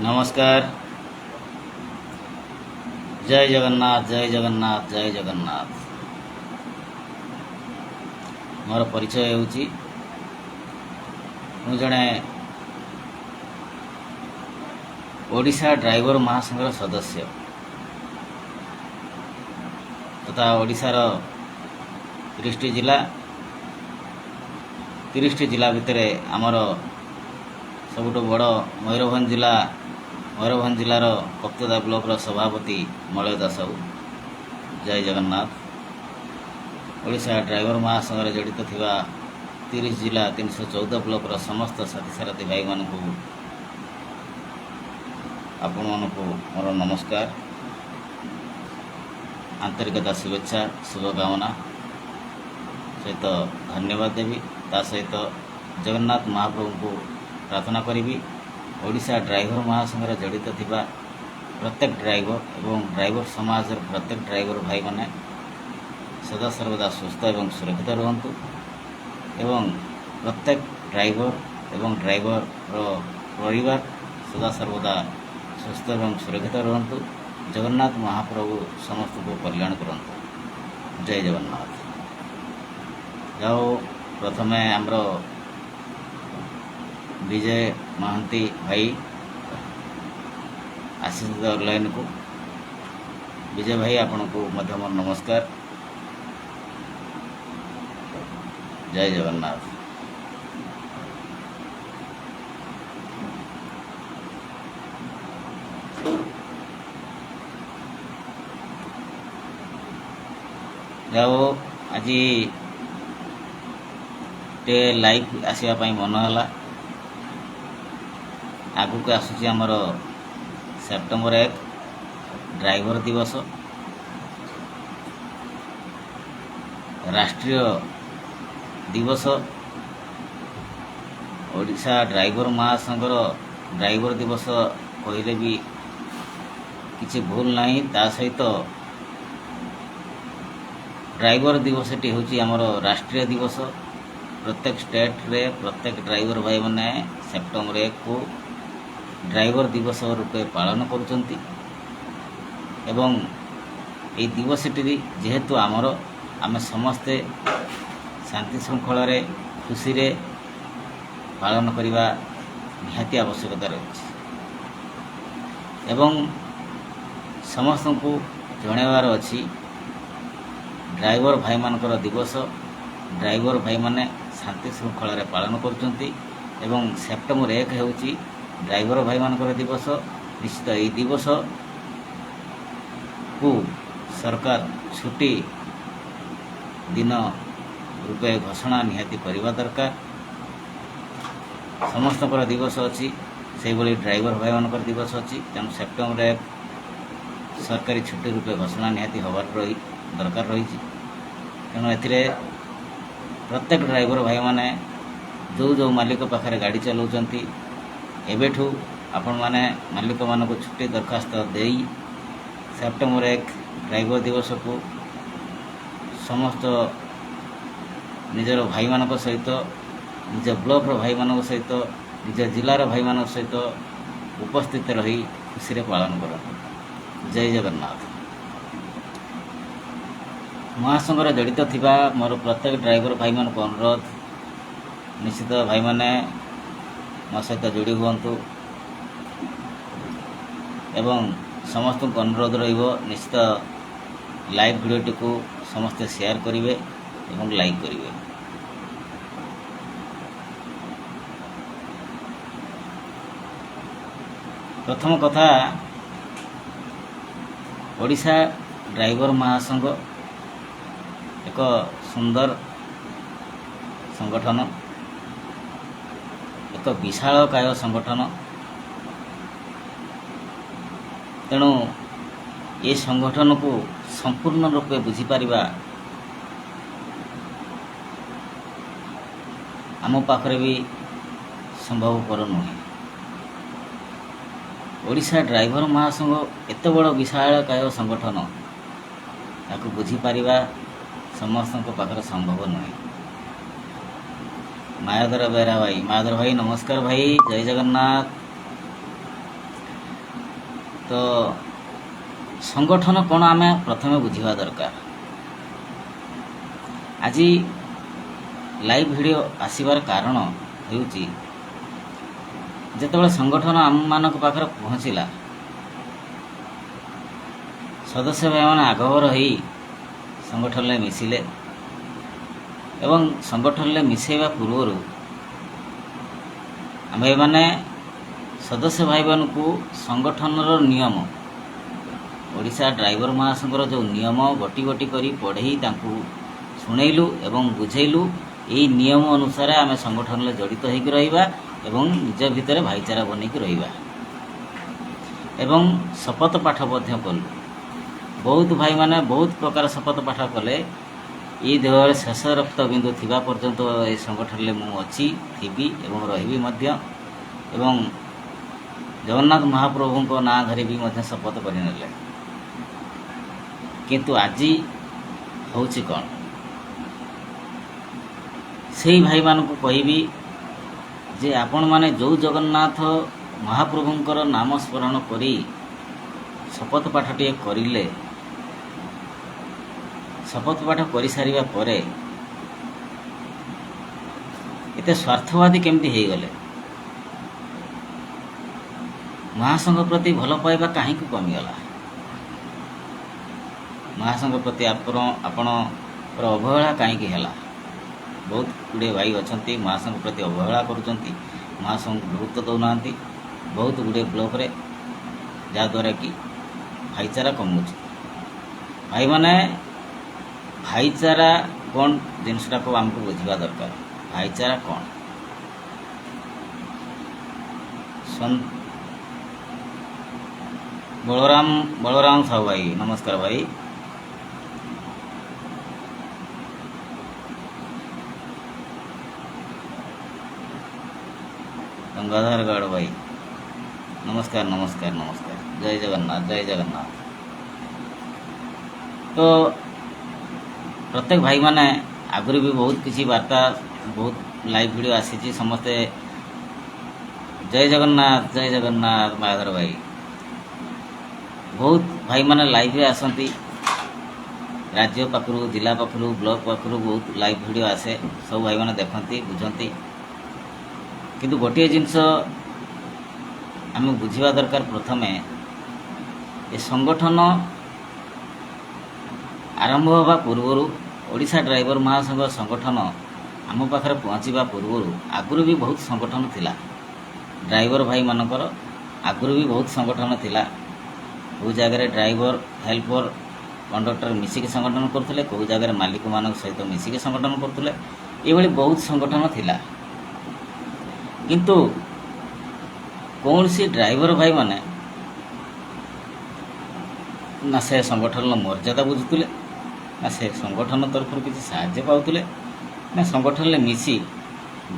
ନମସ୍କାର, ଜୟ ଜଗନ୍ନାଥ, ଜୟ ଜଗନ୍ନାଥ, ଜୟ ଜଗନ୍ନାଥ। ମୋର ପରିଚୟ ହେଉଛି, ମୁଁ ଜଣେ ଓଡ଼ିଶା ଡ୍ରାଇଭର ମହାସଂଘର ସଦସ୍ୟ ତଥା ଓଡ଼ିଶାର 30ଟି ଜିଲ୍ଲା, 30ଟି ଜିଲ୍ଲା ଭିତରେ ଆମର ସବୁଠୁ ବଡ଼ ମୟୂରଭଞ୍ଜ ଜିଲ୍ଲା, ମୟୂରଭଞ୍ଜ ଜିଲ୍ଲାର କପ୍ତିପଦା ବ୍ଲକର ସଭାପତି ମଳୟ ଦାସ ସାହୁ। ଜୟ ଜଗନ୍ନାଥ। ଓଡ଼ିଶା ଡ୍ରାଇଭର ମହାସଂଘରେ ଜଡ଼ିତ ଥିବା 30 ଜିଲ୍ଲା, 314 ବ୍ଲକର ସମସ୍ତ ସାଥୀ ସାରଥୀ ଭାଇମାନଙ୍କୁ, ଆପଣମାନଙ୍କୁ ମୋର ନମସ୍କାର, ଆନ୍ତରିକତା, ଶୁଭେଚ୍ଛା, ଶୁଭକାମନା ସହିତ ଧନ୍ୟବାଦ ଦେବି। ତା ସହିତ ଜଗନ୍ନାଥ ମହାପ୍ରଭୁଙ୍କୁ ପ୍ରାର୍ଥନା କରିବି, ଓଡ଼ିଶା ଡ୍ରାଇଭର ମହାସଂଘରେ ଜଡ଼ିତ ଥିବା ପ୍ରତ୍ୟେକ ଡ୍ରାଇଭର ଏବଂ ଡ୍ରାଇଭର ସମାଜର ପ୍ରତ୍ୟେକ ଡ୍ରାଇଭର ଭାଇମାନେ ସଦାସର୍ବଦା ସୁସ୍ଥ ଏବଂ ସୁରକ୍ଷିତ ରୁହନ୍ତୁ ଏବଂ ପ୍ରତ୍ୟେକ ଡ୍ରାଇଭର ଏବଂ ଡ୍ରାଇଭରର ପରିବାର ସଦାସର୍ବଦା ସୁସ୍ଥ ଏବଂ ସୁରକ୍ଷିତ ରୁହନ୍ତୁ। ଜଗନ୍ନାଥ ମହାପ୍ରଭୁ ସମସ୍ତଙ୍କୁ କଲ୍ୟାଣ କରନ୍ତୁ। ଜୟ ଜଗନ୍ନାଥ। ଯାଉ, ପ୍ରଥମେ ଆମର ବିଜୟ ମହାନ୍ତି ଭାଇ ଆସିଛନ୍ତି ଅନଲାଇନ୍କୁ। ବିଜୟ ଭାଇ, ଆପଣଙ୍କୁ ମଧ୍ୟ ମୋର ନମସ୍କାର, ଜୟ ଜଗନ୍ନାଥ। ଯାଉ, ଆଜି ଟିକେ ଲାଇଭ୍ ଆସିବା ପାଇଁ ମନ ହେଲା। ଆଗକୁ ଆସୁଛି ଆମର ସେପ୍ଟେମ୍ବର 1, ଡ୍ରାଇଭର ଦିବସ, ରାଷ୍ଟ୍ରୀୟ ଦିବସ। ଓଡ଼ିଶା ଡ୍ରାଇଭର ମହାସଂଘର ଡ୍ରାଇଭର ଦିବସ କହିଲେ ବି କିଛି ଭୁଲ ନାହିଁ। ତା ସହିତ ଡ୍ରାଇଭର ଦିବସଟି ହେଉଛି ଆମର ରାଷ୍ଟ୍ରୀୟ ଦିବସ। ପ୍ରତ୍ୟେକ ଷ୍ଟେଟ୍ରେ ପ୍ରତ୍ୟେକ ଡ୍ରାଇଭର ଭାଇମାନେ ସେପ୍ଟେମ୍ବର 1କୁ ଡ୍ରାଇଭର ଦିବସ ରୂପେ ପାଳନ କରୁଛନ୍ତି ଏବଂ ଏଇ ଦିବସଟି ଯେହେତୁ ଆମର, ଆମେ ସମସ୍ତେ ଶାନ୍ତି ଶୃଙ୍ଖଳାରେ ଖୁସିରେ ପାଳନ କରିବା ନିହାତି ଆବଶ୍ୟକତା ରହିଛି। ଏବଂ ସମସ୍ତଙ୍କୁ ଜଣାଇବାର ଅଛି, ଡ୍ରାଇଭର ଭାଇମାନଙ୍କର ଦିବସ ଡ୍ରାଇଭର ଭାଇମାନେ ଶାନ୍ତି ଶୃଙ୍ଖଳାରେ ପାଳନ କରୁଛନ୍ତି ଏବଂ ସେପ୍ଟେମ୍ବର 1 ହେଉଛି ଡ୍ରାଇଭର ଭାଇମାନଙ୍କର ଦିବସ। ନିଶ୍ଚିତ ଏହି ଦିବସକୁ ସରକାର ଛୁଟି ଦିନ ରୂପେ ଘୋଷଣା ନିହାତି କରିବା ଦରକାର। ସମସ୍ତଙ୍କର ଦିବସ ଅଛି, ସେଇଭଳି ଡ୍ରାଇଭର ଭାଇମାନଙ୍କର ଦିବସ ଅଛି। ତେଣୁ ସେପ୍ଟେମ୍ବର 1 ସରକାରୀ ଛୁଟି ରୂପେ ଘୋଷଣା ନିହାତି ହେବାର ଦରକାର ରହିଛି। ତେଣୁ ଏଥିରେ ପ୍ରତ୍ୟେକ ଡ୍ରାଇଭର ଭାଇମାନେ ଯେଉଁ ଯେଉଁ ମାଲିକ ପାଖରେ ଗାଡ଼ି ଚଲାଉଛନ୍ତି, ଏବେଠୁ ଆପଣମାନେ ମାଲିକମାନଙ୍କୁ ଛୁଟି ଦରଖାସ୍ତ ଦେଇ ସେପ୍ଟେମ୍ବର 1 ଡ୍ରାଇଭର ଦିବସକୁ ସମସ୍ତ ନିଜର ଭାଇମାନଙ୍କ ସହିତ, ନିଜ ବ୍ଲକର ଭାଇମାନଙ୍କ ସହିତ, ନିଜ ଜିଲ୍ଲାର ଭାଇମାନଙ୍କ ସହିତ ଉପସ୍ଥିତ ରହି ଖୁସିରେ ପାଳନ କରନ୍ତୁ। ଜୟ ଜଗନ୍ନାଥ। ମହାସଂଘରେ ଜଡ଼ିତ ଥିବା ମୋର ପ୍ରତ୍ୟେକ ଡ୍ରାଇଭର ଭାଇମାନଙ୍କୁ ଅନୁରୋଧ, ନିଶ୍ଚିତ ଭାଇମାନେ ମୋ ସହିତ ଯୋଡ଼ି ହୁଅନ୍ତୁ ଏବଂ ସମସ୍ତଙ୍କୁ ଅନୁରୋଧ ରହିବ, ନିଶ୍ଚିତ ଲାଇଭ୍ ଭିଡ଼ିଓଟିକୁ ସମସ୍ତେ ସେୟାର କରିବେ ଏବଂ ଲାଇକ୍ କରିବେ। ପ୍ରଥମ କଥା, ଓଡ଼ିଶା ଡ୍ରାଇଭର ମହାସଂଘ ଏକ ସୁନ୍ଦର ସଂଗଠନ, ଏକ ବିଶାଳକାୟ ସଂଗଠନ। ତେଣୁ ଏ ସଂଗଠନକୁ ସମ୍ପୂର୍ଣ୍ଣ ରୂପେ ବୁଝିପାରିବା ଆମ ପାଖରେ ବି ସମ୍ଭବପର ନୁହେଁ। ଓଡ଼ିଶା ଡ୍ରାଇଭର ମହାସଂଘ ଏତେ ବଡ଼ ବିଶାଳକାୟ ସଂଗଠନ, ତାକୁ ବୁଝିପାରିବା ସମସ୍ତଙ୍କ ପାଖରେ ସମ୍ଭବ ନୁହେଁ। ମାୟାଧର ବେହେରା ଭାଇ, ମାୟାଧର ଭାଇ, ନମସ୍କାର ଭାଇ, ଜୟ ଜଗନ୍ନାଥ। ତ ସଂଗଠନ କ'ଣ ଆମେ ପ୍ରଥମେ ବୁଝିବା ଦରକାର। ଆଜି ଲାଇଭ୍ ଭିଡ଼ିଓ ଆସିବାର କାରଣ ହେଉଛି, ଯେତେବେଳେ ସଂଗଠନ ଆମମାନଙ୍କ ପାଖରେ ପହଞ୍ଚିଲା, ସଦସ୍ୟ ଭାଇମାନେ ଆଗଭର ହେଇ ସଂଗଠନରେ ମିଶିଲେ ଏବଂ ସଂଗଠନରେ ମିଶାଇବା ପୂର୍ବରୁ ଆମ୍ଭେମାନେ ସଦସ୍ୟ ଭାଇମାନଙ୍କୁ ସଂଗଠନର ନିୟମ, ଓଡ଼ିଶା ଡ୍ରାଇଭର ମହାସଂଘର ଯେଉଁ ନିୟମ ଗୋଟି ଗୋଟି କରି ପଢ଼େଇ ତାଙ୍କୁ ଶୁଣେଇଲୁ ଏବଂ ବୁଝେଇଲୁ, ଏଇ ନିୟମ ଅନୁସାରେ ଆମେ ସଂଗଠନରେ ଜଡ଼ିତ ହୋଇକି ରହିବା ଏବଂ ନିଜ ଭିତରେ ଭାଇଚାରା ବନେଇକି ରହିବା ଏବଂ ଶପଥ ପାଠ ମଧ୍ୟ କଲୁ। ବହୁତ ଭାଇମାନେ ବହୁତ ପ୍ରକାର ଶପଥ ପାଠ କଲେ। ଏଇ ଦେହରେ ଶେଷ ରକ୍ତ ବିନ୍ଦୁ ଥିବା ପର୍ଯ୍ୟନ୍ତ ଏ ସଂଗଠନରେ ମୁଁ ଅଛି, ଥିବି ଏବଂ ରହିବି ମଧ୍ୟ, ଏବଂ ଜଗନ୍ନାଥ ମହାପ୍ରଭୁଙ୍କ ନାଁ ଧରି ବି ମଧ୍ୟ ଶପଥ କରିନେଲେ। କିନ୍ତୁ ଆଜି ହେଉଛି କ'ଣ, ସେଇ ଭାଇମାନଙ୍କୁ କହିବି ଯେ ଆପଣମାନେ ଯେଉଁ ଜଗନ୍ନାଥ ମହାପ୍ରଭୁଙ୍କର ନାମ ସ୍ମରଣ କରି ଶପଥ ପାଠଟିଏ କରିଲେ, ଶପଥ ପାଠ କରିସାରିବା ପରେ ଏତେ ସ୍ୱାର୍ଥବାଦୀ କେମିତି ହେଇଗଲେ? ମହାସଂଘ ପ୍ରତି ଭଲ ପାଇବା କାହିଁକି କମିଗଲା? ମହାସଂଘ ପ୍ରତି ଆପଣଙ୍କର ଅବହେଳା କାହିଁକି ହେଲା? ବହୁତ ଗୁଡ଼ିଏ ଭାଇ ଅଛନ୍ତି ମହାସଂଘ ପ୍ରତି ଅବହେଳା କରୁଛନ୍ତି, ମହାସଂଘକୁ ଗୁରୁତ୍ୱ ଦେଉନାହାନ୍ତି ବହୁତ ଗୁଡ଼ିଏ ବ୍ଲକରେ, ଯାହାଦ୍ୱାରା କି ଭାଇଚାରା କମୁଛି। ଭାଇମାନେ, ଭାଇଚାରା କ'ଣ ଜିନିଷଟାକୁ ଆମକୁ ବୁଝିବା ଦରକାର। ଭାଇଚାରା କ'ଣ? ବଳରାମ ସାହୁ ଭାଇ, ନମସ୍କାର ଭାଇ। ଗଙ୍ଗାଧର ଗଡ଼ ଭାଇ, ନମସ୍କାର ନମସ୍କାର ନମସ୍କାର। ଜୟ ଜଗନ୍ନାଥ, ଜୟ ଜଗନ୍ନାଥ। ତ ପ୍ରତ୍ୟେକ ଭାଇମାନେ ଆଗରୁ ବି ବହୁତ କିଛି ବାର୍ତ୍ତା, ବହୁତ ଲାଇଭ୍ ଭିଡ଼ିଓ ଆସିଛି, ସମସ୍ତେ ଜୟ ଜଗନ୍ନାଥ, ଜୟ ଜଗନ୍ନାଥ। ମାୟାଧର ଭାଇ, ବହୁତ ଭାଇମାନେ ଲାଇଭ୍ରେ ଆସନ୍ତି, ରାଜ୍ୟ ପାଖରୁ, ଜିଲ୍ଲା ପାଖରୁ, ବ୍ଲକ ପାଖରୁ ବହୁତ ଲାଇଭ୍ ଭିଡ଼ିଓ ଆସେ, ସବୁ ଭାଇମାନେ ଦେଖନ୍ତି, ବୁଝନ୍ତି। କିନ୍ତୁ ଗୋଟିଏ ଜିନିଷ ଆମେ ବୁଝିବା ଦରକାର ପ୍ରଥମେ, ଏ ସଂଗଠନ ଆରମ୍ଭ ହେବା ପୂର୍ବରୁ, ଓଡ଼ିଶା ଡ୍ରାଇଭର ମହାସଂଘ ସଂଗଠନ ଆମ ପାଖରେ ପହଞ୍ଚିବା ପୂର୍ବରୁ ଆଗରୁ ବି ବହୁତ ସଂଗଠନ ଥିଲା। ଡ୍ରାଇଭର ଭାଇମାନଙ୍କର ଆଗରୁ ବି ବହୁତ ସଂଗଠନ ଥିଲା। କେଉଁ ଜାଗାରେ ଡ୍ରାଇଭର, ହେଲ୍ପର, କଣ୍ଡକ୍ଟର ମିଶିକି ସଂଗଠନ କରୁଥିଲେ, କେଉଁ ଜାଗାରେ ମାଲିକମାନଙ୍କ ସହିତ ମିଶିକି ସଂଗଠନ କରୁଥିଲେ, ଏଇଭଳି ବହୁତ ସଂଗଠନ ଥିଲା। କିନ୍ତୁ କୌଣସି ଡ୍ରାଇଭର ଭାଇମାନେ ନା ସେ ସଂଗଠନର ମର୍ଯ୍ୟାଦା ବୁଝୁଥିଲେ, ନା ସେ ସଂଗଠନ ତରଫରୁ କିଛି ସାହାଯ୍ୟ ପାଉଥିଲେ, ନା ସଂଗଠନରେ ମିଶି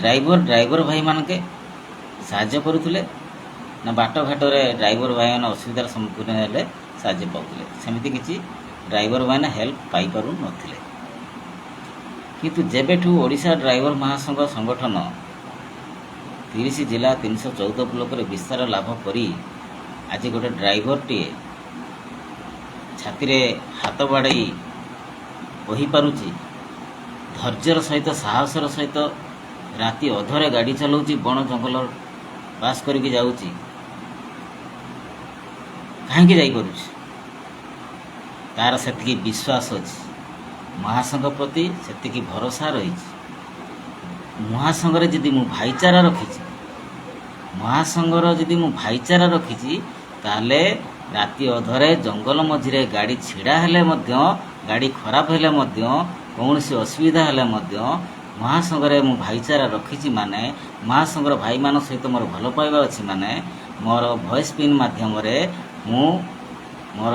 ଡ୍ରାଇଭର ଭାଇମାନକେ ସାହାଯ୍ୟ କରୁଥିଲେ, ନା ବାଟଘାଟରେ ଡ୍ରାଇଭର ଭାଇମାନେ ଅସୁବିଧାର ସମ୍ମୁଖୀନ ହେଲେ ସାହାଯ୍ୟ ପାଉଥିଲେ। ସେମିତି କିଛି ଡ୍ରାଇଭର ଭାଇମାନେ ହେଲ୍ପ ପାଇପାରୁନଥିଲେ। କିନ୍ତୁ ଯେବେଠୁ ଓଡ଼ିଶା ଡ୍ରାଇଭର ମହାସଂଘ ସଂଗଠନ 30 ଜିଲ୍ଲା 314 ବ୍ଲକରେ ବିସ୍ତାର ଲାଭ କରି ଆଜି ଗୋଟେ ଡ୍ରାଇଭରଟିଏ ଛାତିରେ ହାତ ବାଡ଼େଇ କହିପାରୁଛି, ଧୈର୍ଯ୍ୟର ସହିତ, ସାହସର ସହିତ ରାତି ଅଧରେ ଗାଡ଼ି ଚଲାଉଛି, ବଣ ଜଙ୍ଗଲ ପାସ୍ କରିକି ଯାଉଛି। କାହିଁକି ଯାଇପାରୁଛି? ତାର ସେତିକି ବିଶ୍ୱାସ ଅଛି ମହାସଂଘ ପ୍ରତି, ସେତିକି ଭରସା ରହିଛି ମହାସଂଘରେ। ଯଦି ମୁଁ ଭାଇଚାରା ରଖିଛି ମହାସଂଘର, ଯଦି ମୁଁ ଭାଇଚାରା ରଖିଛି, ତାହେଲେ ରାତି ଅଧରେ ଜଙ୍ଗଲ ମଝିରେ ଗାଡ଼ି ଛିଡ଼ା ହେଲେ ମଧ୍ୟ, ଗାଡ଼ି ଖରାପ ହେଲେ ମଧ୍ୟ, କୌଣସି ଅସୁବିଧା ହେଲେ ମଧ୍ୟ ମହାସଂଘରେ ମୁଁ ଭାଇଚାରା ରଖିଛି ମାନେ, ମହାସଂଘର ଭାଇମାନଙ୍କ ସହିତ ମୋର ଭଲ ପାଇବା ଅଛି ମାନେ, ମୋର ଭଏସ୍ ପିନ୍ ମାଧ୍ୟମରେ ମୁଁ ମୋର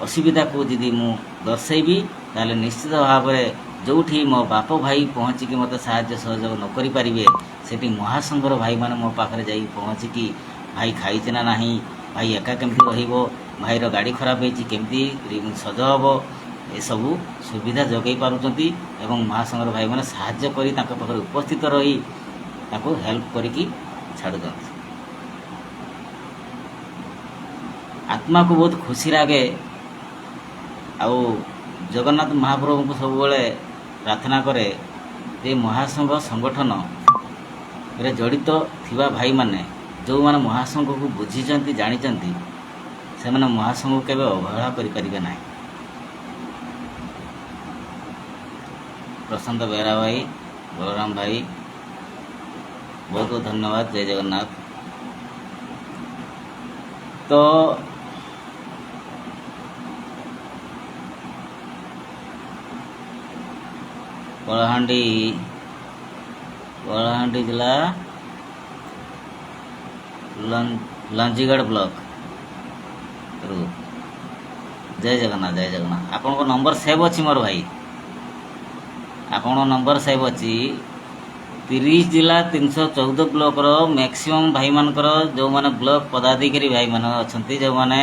ଅସୁବିଧାକୁ ଯଦି ମୁଁ ଦର୍ଶାଇବି, ତାହେଲେ ନିଶ୍ଚିତ ଭାବରେ ଯେଉଁଠି ମୋ ବାପ ଭାଇ ପହଞ୍ଚିକି ମୋତେ ସାହାଯ୍ୟ ସହଯୋଗ ନ କରିପାରିବେ, ସେଠି ମହାସଂଘର ଭାଇମାନେ ମୋ ପାଖରେ ଯାଇ ପହଞ୍ଚିକି ଭାଇ ଖାଇଛି ନା ନାହିଁ, ଭାଇ ଏକା କେମିତି ରହିବ, ଭାଇର ଗାଡ଼ି ଖରାପ ହେଇଛି କେମିତି ସଜ ହେବ, ଏସବୁ ସୁବିଧା ଯୋଗାଇ ପାରୁଛନ୍ତି ଏବଂ ମହାସଂଘର ଭାଇମାନେ ସାହାଯ୍ୟ କରି ତାଙ୍କ ପାଖରେ ଉପସ୍ଥିତ ରହି ତାଙ୍କୁ ହେଲ୍ପ କରିକି ଛାଡ଼ୁଛନ୍ତି। ଆତ୍ମାକୁ ବହୁତ ଖୁସି ଲାଗେ। ଆଉ ଜଗନ୍ନାଥ ମହାପ୍ରଭୁଙ୍କୁ ସବୁବେଳେ ପ୍ରାର୍ଥନା କରେ ଯେ ମହାସଂଘ ସଂଗଠନରେ ଜଡ଼ିତ ଥିବା ଭାଇମାନେ, ଯେଉଁମାନେ ମହାସଂଘକୁ ବୁଝିଛନ୍ତି, ଜାଣିଛନ୍ତି, ସେମାନେ ମହାସଂଘକୁ କେବେ ଅବହେଳା କରିପାରିବେ ନାହିଁ। ପ୍ରଶାନ୍ତ ବେହେରା ଭାଇ, ବଳରାମ ଭାଇ, ବହୁତ ବହୁତ ଧନ୍ୟବାଦ। ଜୟ ଜଗନ୍ନାଥ। ତ କଳାହାଣ୍ଡି କଳାହାଣ୍ଡି ଜିଲ୍ଲା ଲାଞ୍ଜିଗଡ଼ ବ୍ଲକରୁ। ଜୟ ଜଗନ୍ନାଥ, ଜୟ ଜଗନ୍ନାଥ। ଆପଣଙ୍କ ନମ୍ବର ସେଭ୍ ଅଛି ମୋର ଭାଇ, ଆପଣଙ୍କ ନମ୍ବର ସେଭ୍ ଅଛି। 30 ଜିଲ୍ଲା 314 ବ୍ଲକର ମ୍ୟାକ୍ସିମମ୍ ଭାଇମାନଙ୍କର, ଯେଉଁମାନେ ବ୍ଲକ ପଦାଧିକାରୀ ଭାଇମାନେ ଅଛନ୍ତି, ଯେଉଁମାନେ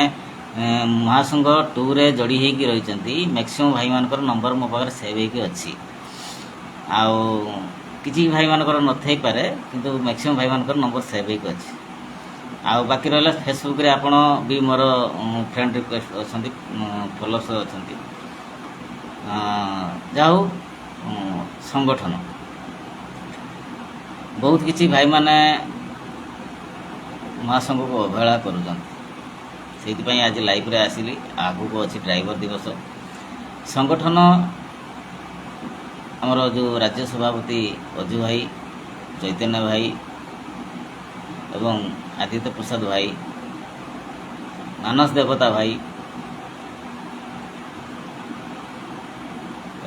ମହାସଂଘ ଟୁରେ ଯୋଡ଼ି ହେଇକି ରହିଛନ୍ତି, ମ୍ୟାକ୍ସିମମ୍ ଭାଇମାନଙ୍କର ନମ୍ବର ମୋ ପାଖରେ ସେଭ୍ ହେଇକି ଅଛି। ଆଉ କିଛି ଭାଇମାନଙ୍କର ନଥାଇପାରେ, କିନ୍ତୁ ମ୍ୟାକ୍ସିମମ୍ ଭାଇମାନଙ୍କର ନମ୍ବର ସେଭ୍ ହେଇକି ଅଛି। ଆଉ ବାକି ରହିଲା ଫେସବୁକ୍ରେ ଆପଣ ବି ମୋର ଫ୍ରେଣ୍ଡ ରିକ୍ୱେଷ୍ଟ ଅଛନ୍ତି, ଫଲୋଅର୍ସ ଅଛନ୍ତି। ଯାହା ହଉ, ସଂଗଠନ ବହୁତ କିଛି ଭାଇମାନେ ମହାସଂଘକୁ ଅବହେଳା କରୁଛନ୍ତି, ସେଇଥିପାଇଁ ଆଜି ଲାଇଭ୍ରେ ଆସିଲି। ଆଗକୁ ଅଛି ଡ୍ରାଇଭର ଦିବସ। ସଂଗଠନ ଆମର ଯେଉଁ ରାଜ୍ୟ ସଭାପତି ଅଜୁ ଭାଇ, ଚୈତନ୍ୟ ଭାଇ ଏବଂ ଆଦିତ୍ୟ ପ୍ରସାଦ ଭାଇ, ମାନସ ଦେବତା ଭାଇ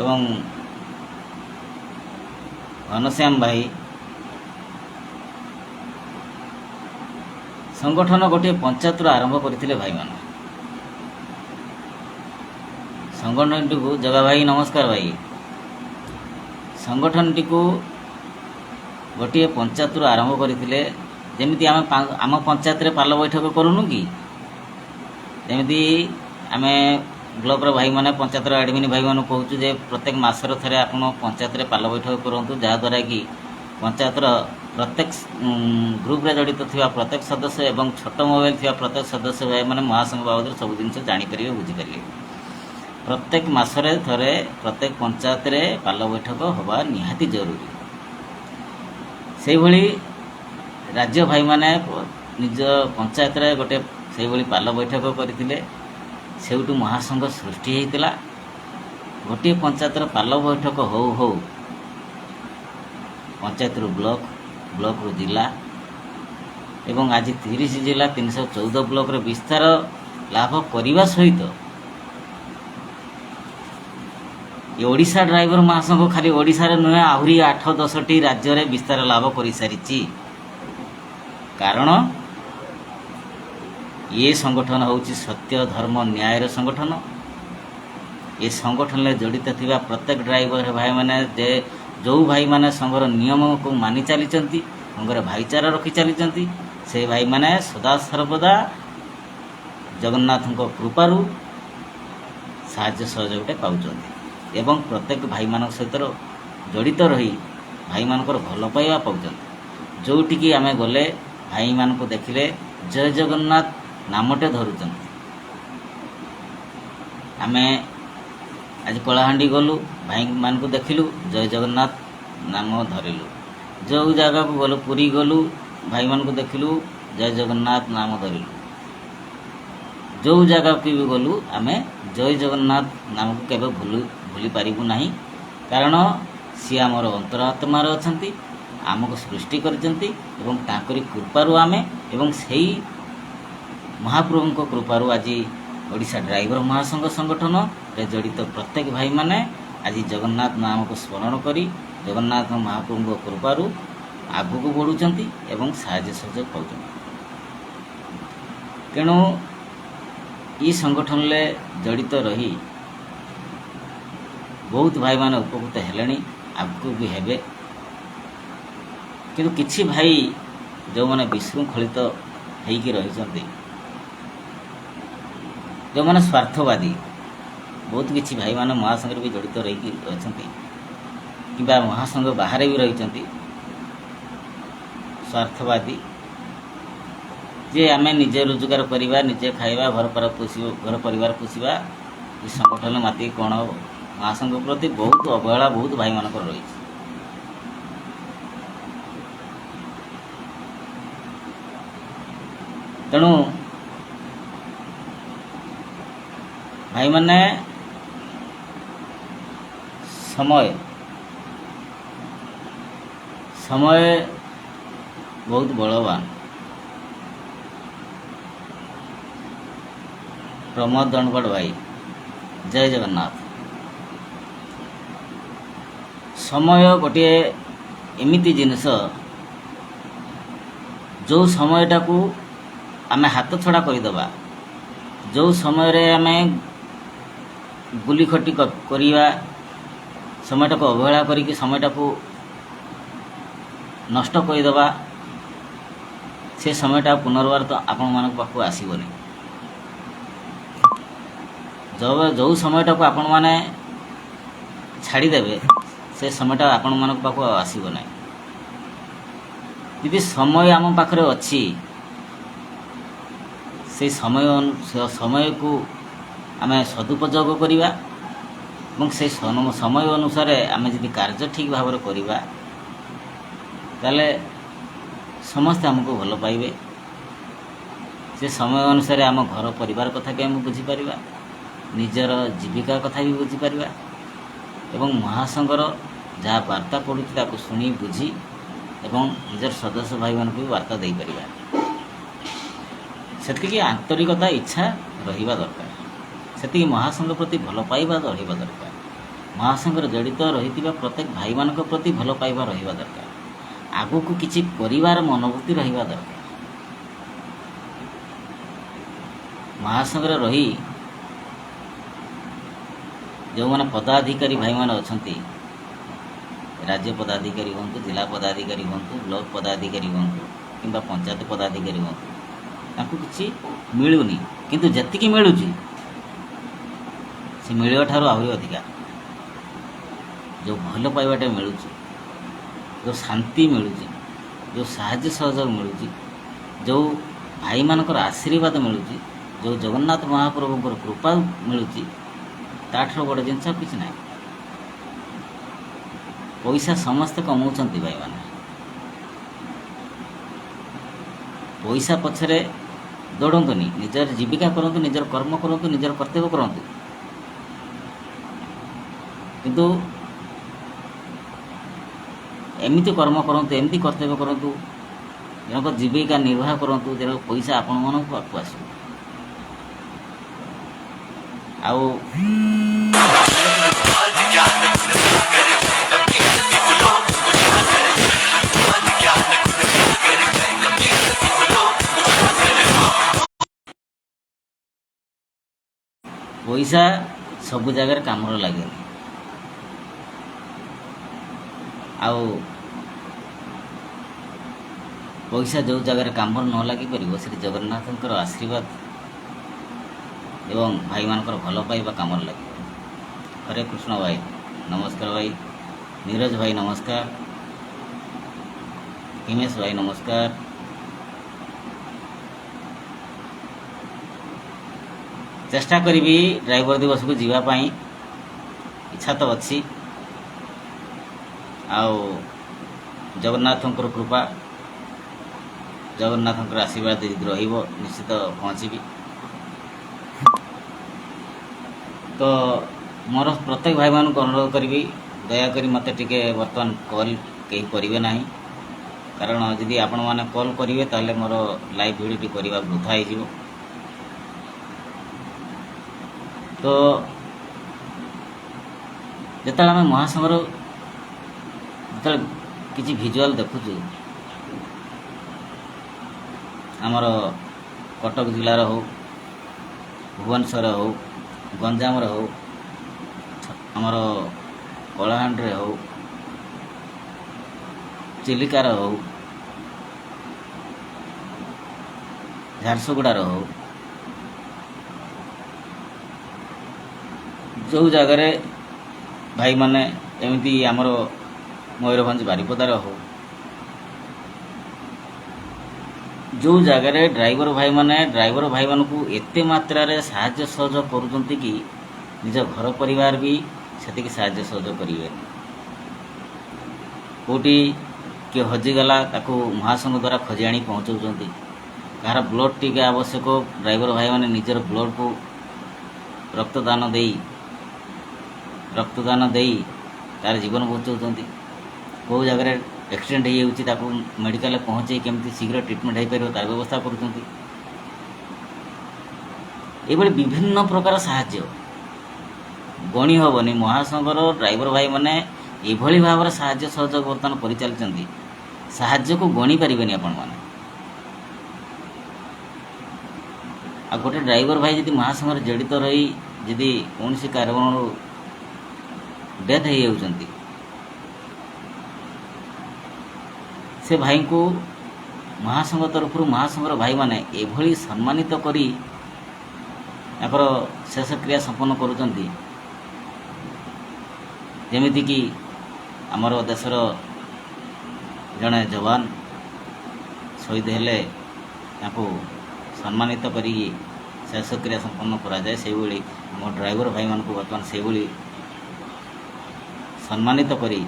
ଏବଂ ଘନଶ୍ୟାମ ଭାଇ, ସଂଗଠନ ଗୋଟିଏ ପଞ୍ଚାୟତରୁ ଆରମ୍ଭ କରିଥିଲେ ଭାଇମାନେ ସଂଗଠନଟିକୁ। ଜଗା ଭାଇ, ନମସ୍କାର ଭାଇ। ସଂଗଠନଟିକୁ ଗୋଟିଏ ପଞ୍ଚାୟତରୁ ଆରମ୍ଭ କରିଥିଲେ। ଯେମିତି ଆମେ ଆମ ପଞ୍ଚାୟତରେ ପାଲ ବୈଠକ କରୁନୁ କି, ଯେମିତି ଆମେ ବ୍ଲକର ଭାଇମାନେ ପଞ୍ଚାୟତର ଆଡ଼ମିନ୍ ଭାଇମାନଙ୍କୁ କହୁଛୁ ଯେ ପ୍ରତ୍ୟେକ ମାସର ଥରେ ଆପଣ ପଞ୍ଚାୟତରେ ପାଲ ବୈଠକ କରନ୍ତୁ, ଯାହାଦ୍ୱାରା କି ପଞ୍ଚାୟତର ପ୍ରତ୍ୟେକ ଗ୍ରୁପରେ ଜଡ଼ିତ ଥିବା ପ୍ରତ୍ୟେକ ସଦସ୍ୟ ଏବଂ ଛୋଟ ମୋବାଇଲ ଥିବା ପ୍ରତ୍ୟେକ ସଦସ୍ୟ ଭାଇମାନେ ମହାସଂଘ ବାବଦରେ ସବୁ ଜିନିଷ ଜାଣିପାରିବେ, ବୁଝିପାରିବେ। ପ୍ରତ୍ୟେକ ମାସରେ ଥରେ ପ୍ରତ୍ୟେକ ପଞ୍ଚାୟତରେ ପାଲ ବୈଠକ ହେବା ନିହାତି ଜରୁରୀ। ସେଇଭଳି ରାଜ୍ୟ ଭାଇମାନେ ନିଜ ପଞ୍ଚାୟତରେ ଗୋଟେ ସେଇଭଳି ପାଲ ବୈଠକ କରିଥିଲେ, ସେଇଠୁ ମହାସଂଘ ସୃଷ୍ଟି ହେଇଥିଲା। ଗୋଟିଏ ପଞ୍ଚାୟତର ପାଲ ବୈଠକ ହଉ ହଉ ପଞ୍ଚାୟତରୁ ବ୍ଲକ, ବ୍ଲକରୁ ଜିଲ୍ଲା ଏବଂ ଆଜି 30 ଜିଲ୍ଲା 314 ବ୍ଲକର ବିସ୍ତାର ଲାଭ କରିବା ସହିତ ଏ ଓଡ଼ିଶା ଡ୍ରାଇଭର ମହାସଂଘ ଖାଲି ଓଡ଼ିଶାରେ ନୁହେଁ, ଆହୁରି 8-10ଟି ରାଜ୍ୟରେ ବିସ୍ତାର ଲାଭ କରିସାରିଛି। କାରଣ ଏ ସଂଗଠନ ହେଉଛି ସତ୍ୟ, ଧର୍ମ, ନ୍ୟାୟର ସଂଗଠନ। ଏ ସଂଗଠନରେ ଜଡ଼ିତ ଥିବା ପ୍ରତ୍ୟେକ ଡ୍ରାଇଭର ଭାଇମାନେ, ଯେ ଯେଉଁ ଭାଇମାନେ ସଂଘର ନିୟମକୁ ମାନି ଚାଲିଛନ୍ତି, ସଂଘର ଭାଇଚାରା ରଖି ଚାଲିଛନ୍ତି, ସେ ଭାଇମାନେ ସଦାସର୍ବଦା ଜଗନ୍ନାଥଙ୍କ କୃପାରୁ ସାହାଯ୍ୟ ସହଯୋଗଟେ ପାଉଛନ୍ତି ଏବଂ ପ୍ରତ୍ୟେକ ଭାଇମାନଙ୍କ ସହିତ ଜଡ଼ିତ ରହି ଭାଇମାନଙ୍କର ଭଲ ପାଇବା ପାଉଛନ୍ତି। ଯେଉଁଠିକି ଆମେ ଗଲେ ଭାଇମାନଙ୍କୁ ଦେଖିଲେ ଜୟ ଜଗନ୍ନାଥ ନାମଟେ ଧରୁଛନ୍ତି। ଆମେ ଆଜି କଳାହାଣ୍ଡି ଗଲୁ, ଭାଇମାନଙ୍କୁ ଦେଖିଲୁ, ଜୟ ଜଗନ୍ନାଥ ନାମ ଧରିଲୁ। ଯେଉଁ ଜାଗାକୁ ଗଲୁ, ପୁରୀ ଗଲୁ, ଭାଇମାନଙ୍କୁ ଦେଖିଲୁ, ଜୟ ଜଗନ୍ନାଥ ନାମ ଧରିଲୁ। ଯେଉଁ ଜାଗାକୁ ବି ଗଲୁ, ଆମେ ଜୟ ଜଗନ୍ନାଥ ନାମକୁ କେବେ ଭୁଲି ପାରିବୁ ନାହିଁ, କାରଣ ସିଏ ଆମର ଅନ୍ତରାତ୍ମାରେ ଅଛନ୍ତି, ଆମକୁ ସୃଷ୍ଟି କରିଛନ୍ତି ଏବଂ ତାଙ୍କରି କୃପାରୁ ଆମେ ଏବଂ ସେଇ ମହାପ୍ରଭୁଙ୍କ କୃପାରୁ ଆଜି ଓଡ଼ିଶା ଡ୍ରାଇଭର ମହାସଂଘ ସଂଗଠନରେ ଜଡ଼ିତ ପ୍ରତ୍ୟେକ ଭାଇମାନେ ଆଜି ଜଗନ୍ନାଥ ନାମକୁ ସ୍ମରଣ କରି ଜଗନ୍ନାଥ ମହାପ୍ରଭୁଙ୍କ କୃପାରୁ ଆଗକୁ ବଢ଼ୁଛନ୍ତି ଏବଂ ସାହାଯ୍ୟ ସହଯୋଗ ପାଉଛନ୍ତି। ତେଣୁ ଏ ସଂଗଠନରେ ଜଡ଼ିତ ରହି ବହୁତ ଭାଇମାନେ ଉପକୃତ ହେଲେଣି, ଆଗକୁ ବି ହେବେ। କିନ୍ତୁ କିଛି ଭାଇ ଯେଉଁମାନେ ବିଶୃଙ୍ଖଳିତ ହେଇକି ରହିଛନ୍ତି, ଯେଉଁମାନେ ସ୍ୱାର୍ଥବାଦୀ, ବହୁତ କିଛି ଭାଇମାନେ ମହାସଂଘରେ ବି ଜଡ଼ିତ ରହିକି ଅଛନ୍ତି କିମ୍ବା ମହାସଂଘ ବାହାରେ ବି ରହିଛନ୍ତି, ସ୍ୱାର୍ଥବାଦୀ, ଯେ ଆମେ ନିଜେ ରୋଜଗାର କରିବା, ନିଜେ ଖାଇବା, ଘର ପୋଷିବ, ଘର ପରିବାର ପୋଷିବା, ଏ ସଂଗଠନ ମାତି କ'ଣ ହେବ। ମହାସଂଘ ପ୍ରତି ବହୁତ ଅବହେଳା ବହୁତ ଭାଇମାନଙ୍କର ରହିଛି। ତେଣୁ ଭାଇମାନେ, ସମୟ ସମୟ ବହୁତ ବଳବାନ। ପ୍ରମୋଦ ଦଣ୍ଡବଡ଼ ଭାଇ, ଜୟ ଜଗନ୍ନାଥ। ସମୟ ଗୋଟିଏ ଏମିତି ଜିନିଷ, ଯେଉଁ ସମୟଟାକୁ ଆମେ ହାତ ଛଡ଼ା କରିଦେବା, ଯେଉଁ ସମୟରେ ଆମେ ଗୁଲି ଖଟି କରିବା, ସମୟଟାକୁ ଅବହେଳା କରିକି ସମୟଟାକୁ ନଷ୍ଟ କରିଦେବା, ସେ ସମୟଟା ପୁନର୍ବାର ତ ଆପଣମାନଙ୍କ ପାଖକୁ ଆସିବନି। ଯେଉଁ ସମୟଟାକୁ ଆପଣମାନେ ଛାଡ଼ିଦେବେ, ସେ ସମୟଟା ଆପଣମାନଙ୍କ ପାଖକୁ ଆଉ ଆସିବ ନାହିଁ। ଯଦି ସମୟ ଆମ ପାଖରେ ଅଛି, ସେଇ ସମୟକୁ ଆମେ ସଦୁପଯୋଗ କରିବା ଏବଂ ସେଇ ସମୟ ଅନୁସାରେ ଆମେ ଯଦି କାର୍ଯ୍ୟ ଠିକ୍ ଭାବରେ କରିବା, ତାହେଲେ ସମସ୍ତେ ଆମକୁ ଭଲ ପାଇବେ। ସେ ସମୟ ଅନୁସାରେ ଆମ ଘର ପରିବାର କଥା ବି ଆମେ ବୁଝିପାରିବା, ନିଜର ଜୀବିକା କଥା ବି ବୁଝିପାରିବା ଏବଂ ମହାସଂଘର ଯାହା ବାର୍ତ୍ତା ପଡ଼ୁଛି ତାକୁ ଶୁଣି ବୁଝି ଏବଂ ନିଜର ସଦସ୍ୟ ଭାଇମାନଙ୍କୁ ବି ବାର୍ତ୍ତା ଦେଇପାରିବା। ସେତିକି ଆନ୍ତରିକତା, ଇଚ୍ଛା ରହିବା ଦରକାର, ସେତିକି ମହାସଂଘ ପ୍ରତି ଭଲ ପାଇବା ରହିବା ଦରକାର, ମହାସଂଘରେ ଜଡ଼ିତ ରହିଥିବା ପ୍ରତ୍ୟେକ ଭାଇମାନଙ୍କ ପ୍ରତି ଭଲ ପାଇବା ରହିବା ଦରକାର, ଆଗକୁ କିଛି କରିବାର ମନୋବୃତ୍ତି ରହିବା ଦରକାର। ମହାସଂଘରେ ରହି ଯେଉଁମାନେ ପଦାଧିକାରୀ ଭାଇମାନେ ଅଛନ୍ତି, ରାଜ୍ୟ ପଦାଧିକାରୀ ହୁଅନ୍ତୁ, ଜିଲ୍ଲା ପଦାଧିକାରୀ ହୁଅନ୍ତୁ, ବ୍ଲକ ପଦାଧିକାରୀ ହୁଅନ୍ତୁ କିମ୍ବା ପଞ୍ଚାୟତ ପଦାଧିକାରୀ ହୁଅନ୍ତୁ, ତାଙ୍କୁ କିଛି ମିଳୁନି, କିନ୍ତୁ ଯେତିକି ମିଳୁଛି ସେ ମିଳିବା ଠାରୁ ଆହୁରି ଅଧିକା ଯେଉଁ ଭଲ ପାଇବାଟା ମିଳୁଛି, ଯେଉଁ ଶାନ୍ତି ମିଳୁଛି, ଯେଉଁ ସାହାଯ୍ୟ ସହଯୋଗ ମିଳୁଛି, ଯେଉଁ ଭାଇମାନଙ୍କର ଆଶୀର୍ବାଦ ମିଳୁଛି, ଯେଉଁ ଜଗନ୍ନାଥ ମହାପ୍ରଭୁଙ୍କର କୃପା ମିଳୁଛି, ତାଠାରୁ ବଡ଼ ଜିନିଷ କିଛି ନାହିଁ। ପଇସା ସମସ୍ତେ କମାଉଛନ୍ତି ଭାଇମାନେ, ପଇସା ପଛରେ ଦୌଡ଼ନ୍ତୁନି, ନିଜର ଜୀବିକା କରନ୍ତୁ, ନିଜର କର୍ମ କରନ୍ତୁ, ନିଜର କର୍ତ୍ତବ୍ୟ କରନ୍ତୁ, କିନ୍ତୁ ଏମିତି କର୍ମ କରନ୍ତୁ, ଏମିତି କର୍ତ୍ତବ୍ୟ କରନ୍ତୁ, ଜଣଙ୍କ ଜୀବିକା ନିର୍ବାହ କରନ୍ତୁ, ଯେଣକ ପଇସା ଆପଣମାନଙ୍କ ପାଖକୁ ଆସିବ। ଆଉ ପଇସା ସବୁ ଜାଗାରେ କାମରେ ଲାଗେନି। ଆଉ ପଇସା ଯେଉଁ ଜାଗାରେ କାମରେ ନ ଲାଗିପାରିବ, ସେଠି ଜଗନ୍ନାଥଙ୍କର ଆଶୀର୍ବାଦ ଏବଂ ଭାଇମାନଙ୍କର ଭଲ ପାଇବା କାମରେ ଲାଗିବ। ହରେ କୃଷ୍ଣ ଭାଇ, ନମସ୍କାର ଭାଇ। ନିରଜ ଭାଇ ନମସ୍କାର। ହିମେଶ ଭାଇ ନମସ୍କାର। ଚେଷ୍ଟା କରିବି ଡ୍ରାଇଭର ଦିବସକୁ ଯିବା ପାଇଁ, ଇଚ୍ଛା ତ ଅଛି। ଆଉ ଜଗନ୍ନାଥଙ୍କର କୃପା, ଜଗନ୍ନାଥଙ୍କର ଆଶୀର୍ବାଦ ଯଦି ରହିବ, ନିଶ୍ଚିତ ପହଞ୍ଚିବି। ତ ମୋର ପ୍ରତ୍ୟେକ ଭାଇମାନଙ୍କୁ ଅନୁରୋଧ କରିବି, ଦୟାକରି ମୋତେ ଟିକେ ବର୍ତ୍ତମାନ କଲ୍ କେହି କରିବେ ନାହିଁ, କାରଣ ଯଦି ଆପଣମାନେ କଲ୍ କରିବେ ତାହେଲେ ମୋର ଲାଇଭ୍ ଭିଡ଼ିଓଟି କରିବା ବୃଥା ହେଇଯିବ। ତ ଯେତେବେଳେ ଆମେ ମହାସଂଘର ଯେତେବେଳେ କିଛି ଭିଜୁଆଲ୍ ଦେଖୁଛୁ, ଆମର କଟକ ଜିଲ୍ଲାର ହଉ, ଭୁବନେଶ୍ୱର ହଉ, ଗଞ୍ଜାମର ହଉ, ଆମର କଳାହାଣ୍ଡିରେ ହଉ, ଚିଲିକାର ହଉ, ଝାରସୁଗୁଡ଼ାର ହଉ, ଯେଉଁ ଜାଗାରେ ଭାଇମାନେ ଏମିତି ଆମର ମୟୂରଭଞ୍ଜ ବାରିପଦାର ହଉ, ଯେଉଁ ଜାଗାରେ ଡ୍ରାଇଭର ଭାଇମାନେ ଡ୍ରାଇଭର ଭାଇମାନଙ୍କୁ ଏତେ ମାତ୍ରାରେ ସାହାଯ୍ୟ ସହଯୋଗ କରୁଛନ୍ତି କି ନିଜ ଘର ପରିବାର ବି ସେତିକି ସାହାଯ୍ୟ ସହଯୋଗ କରିବେନି। କେଉଁଠି କିଏ ହଜିଗଲା, ତାକୁ ମହାସଂଘ ଦ୍ୱାରା ଖୋଜି ଆଣି ପହଞ୍ଚାଉଛନ୍ତି। କାହାର ବ୍ଲଡ଼ ଟିକେ ଆବଶ୍ୟକ, ଡ୍ରାଇଭର ଭାଇମାନେ ନିଜର ବ୍ଲଡ଼କୁ ରକ୍ତଦାନ ଦେଇ ତାର ଜୀବନ ବଞ୍ଚାଉଛନ୍ତି। କେଉଁ ଜାଗାରେ ଆକ୍ସିଡେଣ୍ଟ ହେଇଯାଉଛି, ତାକୁ ମେଡ଼ିକାଲରେ ପହଞ୍ଚେଇ କେମିତି ଶୀଘ୍ର ଟ୍ରିଟମେଣ୍ଟ ହେଇପାରିବ, ତାର ବ୍ୟବସ୍ଥା କରୁଛନ୍ତି। ଏଇଭଳି ବିଭିନ୍ନ ପ୍ରକାର ସାହାଯ୍ୟ ଗଣି ହେବନି। ମହାସଂଘର ଡ୍ରାଇଭର ଭାଇମାନେ ଏଭଳି ଭାବରେ ସାହାଯ୍ୟ ସହଯୋଗ ବର୍ତ୍ତମାନ କରିଚାଲିଛନ୍ତି, ସାହାଯ୍ୟକୁ ଗଣି ପାରିବେନି ଆପଣମାନେ। ଆଉ ଗୋଟେ ଡ୍ରାଇଭର ଭାଇ ଯଦି ମହାସଂଘରେ ଜଡ଼ିତ ରହି ଯଦି କୌଣସି କାରଣରୁ ଡେଥ୍ ହେଇଯାଉଛନ୍ତି, ସେ ଭାଇଙ୍କୁ ମହାସଂଘ ତରଫରୁ ମହାସଂଘର ଭାଇମାନେ ଏଭଳି ସମ୍ମାନିତ କରି ତାଙ୍କର ଶେଷକ୍ରିୟା ସମ୍ପନ୍ନ କରୁଛନ୍ତି, ଯେମିତିକି ଆମର ଦେଶର ଜଣେ ଯବାନ ଶହୀଦ ହେଲେ ତାଙ୍କୁ ସମ୍ମାନିତ କରିକି ଶେଷକ୍ରିୟା ସମ୍ପନ୍ନ କରାଯାଏ, ସେଇଭଳି ଆମ ଡ୍ରାଇଭର ଭାଇମାନଙ୍କୁ ବର୍ତ୍ତମାନ ସେଇଭଳି ସମ୍ମାନିତ କରି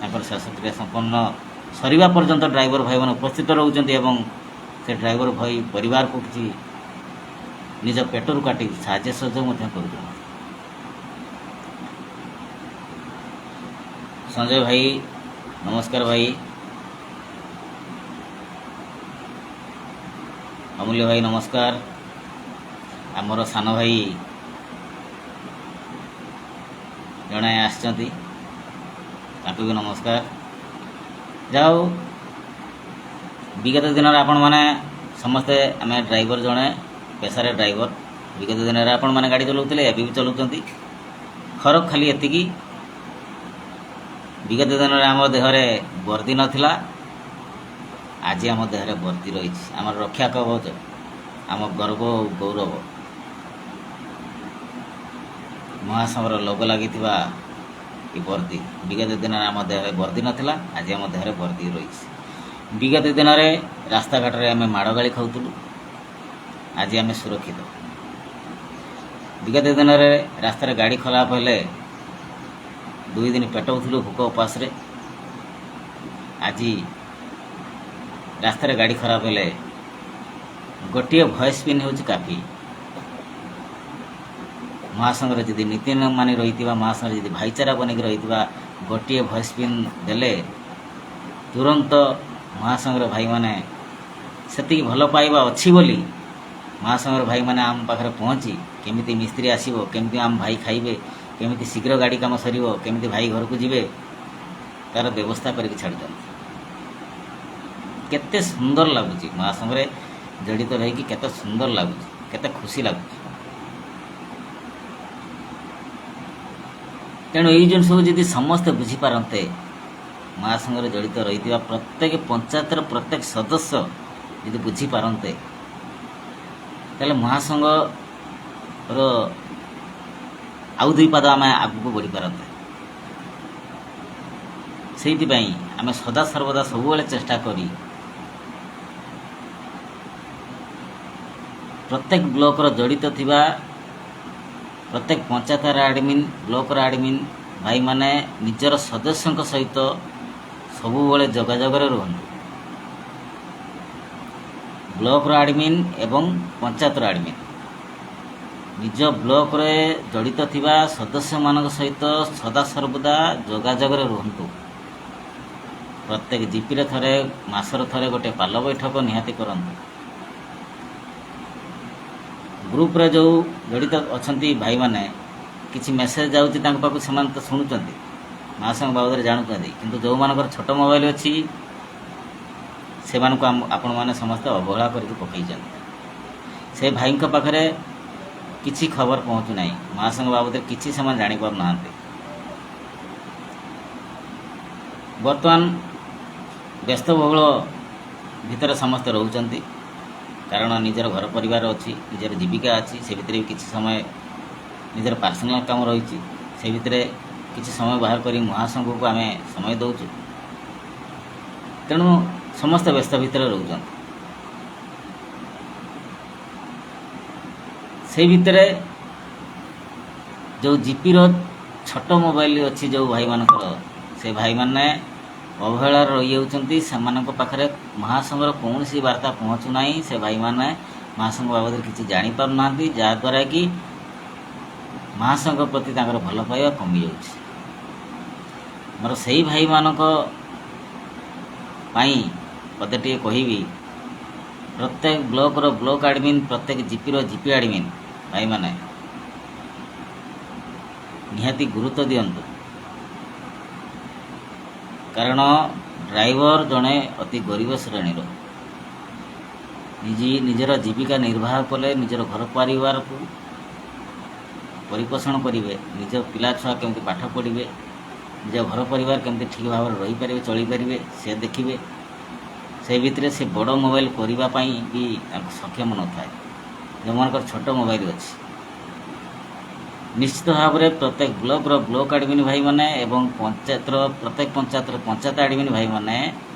ତାଙ୍କର ଶେଷକ୍ରିୟା ସମ୍ପନ୍ନ ସରିବା ପର୍ଯ୍ୟନ୍ତ ଡ୍ରାଇଭର ଭାଇମାନେ ଉପସ୍ଥିତ ରହୁଛନ୍ତି ଏବଂ ସେ ଡ୍ରାଇଭର ଭାଇ ପରିବାରକୁ କିଛି ନିଜ ପେଟରୁ କାଟି ସାହାଯ୍ୟ ସହଯୋଗ ମଧ୍ୟ କରୁଛନ୍ତି। ସଞ୍ଜୟ ଭାଇ, ନମସ୍କାର ଭାଇ। ଅମୂଲ୍ୟ ଭାଇ, ନମସ୍କାର। ଆମର ସାନ ଭାଇ ଜଣେ ଆସିଛନ୍ତି, ତାଙ୍କୁ ବି ନମସ୍କାର। ଯାଉ, ବିଗତ ଦିନରେ ଆପଣମାନେ ସମସ୍ତେ, ଆମେ ଡ୍ରାଇଭର ଜଣେ ପେଶାରେ ଡ୍ରାଇଭର, ବିଗତ ଦିନରେ ଆପଣମାନେ ଗାଡ଼ି ଚଲାଉଥିଲେ, ଏବେ ବି ଚଲାଉଛନ୍ତି। ଫରକ ଖାଲି ଏତିକି, ବିଗତ ଦିନରେ ଆମ ଦେହରେ ବର୍ଦ୍ଦି ନଥିଲା, ଆଜି ଆମ ଦେହରେ ବର୍ଦ୍ଦି ରହିଛି। ଆମର ରକ୍ଷା କବଚ, ଆମ ଗର୍ବ ଓ ଗୌରବ, ମହାସଂଘର ଲୋଗୋ ଲାଗିଥିବା ଏ ବର୍ଦ୍ଦି। ବିଗତ ଦିନରେ ଆମ ଦେହରେ ବର୍ଦ୍ଦି ନଥିଲା, ଆଜି ଆମ ଦେହରେ ବର୍ଦ୍ଦି ରହିଛି। ବିଗତ ଦିନରେ ରାସ୍ତାଘାଟରେ ଆମେ ମାଡ଼ ଗାଳି ଖାଉଥିଲୁ, ଆଜି ଆମେ ସୁରକ୍ଷିତ। ବିଗତ ଦିନରେ ରାସ୍ତାରେ ଗାଡ଼ି ଖରାପ ହେଲେ 2 ଦିନ ପେଟଉଥିଲୁ ଭୋକ ଉପାସରେ, ଆଜି ରାସ୍ତାରେ ଗାଡ଼ି ଖରାପ ହେଲେ ଗୋଟିଏ ଭଏସ୍ ପିନ୍ ହେଉଛି କାଫି। ମହାସଂଘରେ ଯଦି ନୀତି ନିୟମ ମାନି ରହିଥିବା, ମହାସଂଘରେ ଯଦି ଭାଇଚାରା ବନେଇକି ରହିଥିବା, ଗୋଟିଏ ଭଏସ୍ ପିନ୍ ଦେଲେ ତୁରନ୍ତ ମହାସଂଘର ଭାଇମାନେ, ସେତିକି ଭଲ ପାଇବା ଅଛି ବୋଲି ମହାସଂଘର ଭାଇମାନେ ଆମ ପାଖରେ ପହଞ୍ଚି କେମିତି ମିସ୍ତ୍ରୀ ଆସିବ, କେମିତି ଆମ ଭାଇ ଖାଇବେ, କେମିତି ଶୀଘ୍ର ଗାଡ଼ି କାମ ସରିବ, କେମିତି ଭାଇ ଘରକୁ ଯିବେ, ତାର ବ୍ୟବସ୍ଥା କରିକି ଛାଡ଼ୁଛନ୍ତି। କେତେ ସୁନ୍ଦର ଲାଗୁଛି ମହାସଂଘରେ ଜଡ଼ିତ ରହିକି, କେତେ ସୁନ୍ଦର ଲାଗୁଛି, କେତେ ଖୁସି ଲାଗୁଛି। ତେଣୁ ଏଇ ଜିନିଷକୁ ଯଦି ସମସ୍ତେ ବୁଝିପାରନ୍ତେ, ମହାସଂଘରେ ଜଡ଼ିତ ରହିଥିବା ପ୍ରତ୍ୟେକ ପଞ୍ଚାୟତର ପ୍ରତ୍ୟେକ ସଦସ୍ୟ ଯଦି ବୁଝିପାରନ୍ତେ, ତାହେଲେ ମହାସଂଘର ଆଉ ଦୁଇ ପାଦ ଆମେ ଆଗକୁ ବଢ଼ିପାରନ୍ତେ। ସେଇଥିପାଇଁ ଆମେ ସଦାସର୍ବଦା ସବୁବେଳେ ଚେଷ୍ଟା କରି ପ୍ରତ୍ୟେକ ବ୍ଲକର ଜଡ଼ିତ ଥିବା ପ୍ରତ୍ୟେକ ପଞ୍ଚାୟତର ଆଡ଼ମିନ୍, ବ୍ଲକର ଆଡ଼ମିନ୍ ଭାଇମାନେ ନିଜର ସଦସ୍ୟଙ୍କ ସହିତ ସବୁବେଳେ ଯୋଗାଯୋଗରେ ରୁହନ୍ତୁ। ବ୍ଲକର ଆଡ଼ମିନ୍ ଏବଂ ପଞ୍ଚାୟତର ଆଡ଼ମିନ୍ ନିଜ ବ୍ଲକରେ ଜଡ଼ିତ ଥିବା ସଦସ୍ୟମାନଙ୍କ ସହିତ ସଦାସର୍ବଦା ଯୋଗାଯୋଗରେ ରୁହନ୍ତୁ। ପ୍ରତ୍ୟେକ ଜିପିରେ ଥରେ, ମାସରେ ଥରେ ଗୋଟେ ପାଲ ବୈଠକ ନିହାତି କରନ୍ତୁ। ଗ୍ରୁପରେ ଯେଉଁ ଜଡ଼ିତ ଅଛନ୍ତି ଭାଇମାନେ, କିଛି ମେସେଜ ଯାଉଛି ତାଙ୍କ ପାଖକୁ, ସେମାନେ ତ ଶୁଣୁଛନ୍ତି, ମହାସଂଘ ବାବଦରେ ଜାଣୁଛନ୍ତି। କିନ୍ତୁ ଯେଉଁମାନଙ୍କର ଛୋଟ ମୋବାଇଲ ଅଛି, ସେମାନଙ୍କୁ ଆପଣମାନେ ସମସ୍ତେ ଅବହେଳା କରିକି ପକାଇଛନ୍ତି। ସେ ଭାଇଙ୍କ ପାଖରେ କିଛି ଖବର ପହଞ୍ଚୁନାହିଁ, ମହାସଂଘ ବାବଦରେ କିଛି ସେମାନେ ଜାଣିପାରୁନାହାନ୍ତି। ବର୍ତ୍ତମାନ ବ୍ୟସ୍ତବହୁଳ ଭିତରେ ସମସ୍ତେ ରହୁଛନ୍ତି, କାରଣ ନିଜର ଘର ପରିବାର ଅଛି, ନିଜର ଜୀବିକା ଅଛି, ସେ ଭିତରେ ବି କିଛି ସମୟ ନିଜର ପର୍ସନାଲ କାମ ରହିଛି। ସେ ଭିତରେ କିଛି ସମୟ ବାହାର କରି ମହାସଂଘକୁ ଆମେ ସମୟ ଦେଉଛୁ। ତେଣୁ ସମସ୍ତେ ବ୍ୟସ୍ତ ଭିତରେ ରହୁଛନ୍ତି। ସେଇ ଭିତରେ ଯେଉଁ ଜିପିର ଛୋଟ ମୋବାଇଲ ଅଛି ଯେଉଁ ଭାଇମାନଙ୍କର, ସେ ଭାଇମାନେ ଅବହେଳାରେ ରହିଯାଉଛନ୍ତି। ସେମାନଙ୍କ ପାଖରେ ମହାସଂଘର କୌଣସି ବାର୍ତ୍ତା ପହଞ୍ଚୁନାହିଁ। ସେ ଭାଇମାନେ ମହାସଂଘ ବାବଦରେ କିଛି ଜାଣିପାରୁନାହାନ୍ତି, ଯାହାଦ୍ୱାରା କି ମହାସଂଘ ପ୍ରତି ତାଙ୍କର ଭଲ ପାଇବା କମିଯାଉଛି। ମୋର ସେଇ ଭାଇମାନଙ୍କ ପାଇଁ ପଦେ ଟିକେ କହିବି। ପ୍ରତ୍ୟେକ ବ୍ଲକର ବ୍ଲକ ଆଡ଼ମିନ୍, ପ୍ରତ୍ୟେକ ଜିପିର ଜିପି ଆଡ଼ମିନ୍ ଭାଇମାନେ ନିହାତି ଗୁରୁତ୍ୱ ଦିଅନ୍ତୁ, କାରଣ ଡ୍ରାଇଭର ଜଣେ ଅତି ଗରିବ ଶ୍ରେଣୀର। ନିଜର ଜୀବିକା ନିର୍ବାହ କଲେ ନିଜର ଘର ପରିବାରକୁ ପରିପୋଷଣ କରିବେ, ନିଜ ପିଲା ଛୁଆ କେମିତି ପାଠ ପଢ଼ିବେ, ନିଜ ଘର ପରିବାର କେମିତି ଠିକ୍ ଭାବରେ ରହିପାରିବେ, ଚଳିପାରିବେ, ସେ ଦେଖିବେ। ସେଇ ଭିତରେ ସେ ବଡ଼ ମୋବାଇଲ କରିବା ପାଇଁ ବି ତାଙ୍କୁ ସକ୍ଷମ ନଥାଏ। ଯେଉଁମାନଙ୍କର ଛୋଟ ମୋବାଇଲ ଅଛି, ନିଶ୍ଚିତ ଭାବରେ ପ୍ରତ୍ୟେକ ବ୍ଲକର ବ୍ଲକ ଆଡ଼ମିନ୍ ଭାଇମାନେ ଏବଂ ପଞ୍ଚାୟତର ପ୍ରତ୍ୟେକ ପଞ୍ଚାୟତର ପଞ୍ଚାୟତ ଆଡ଼ମିନ୍ ଭାଇମାନେ,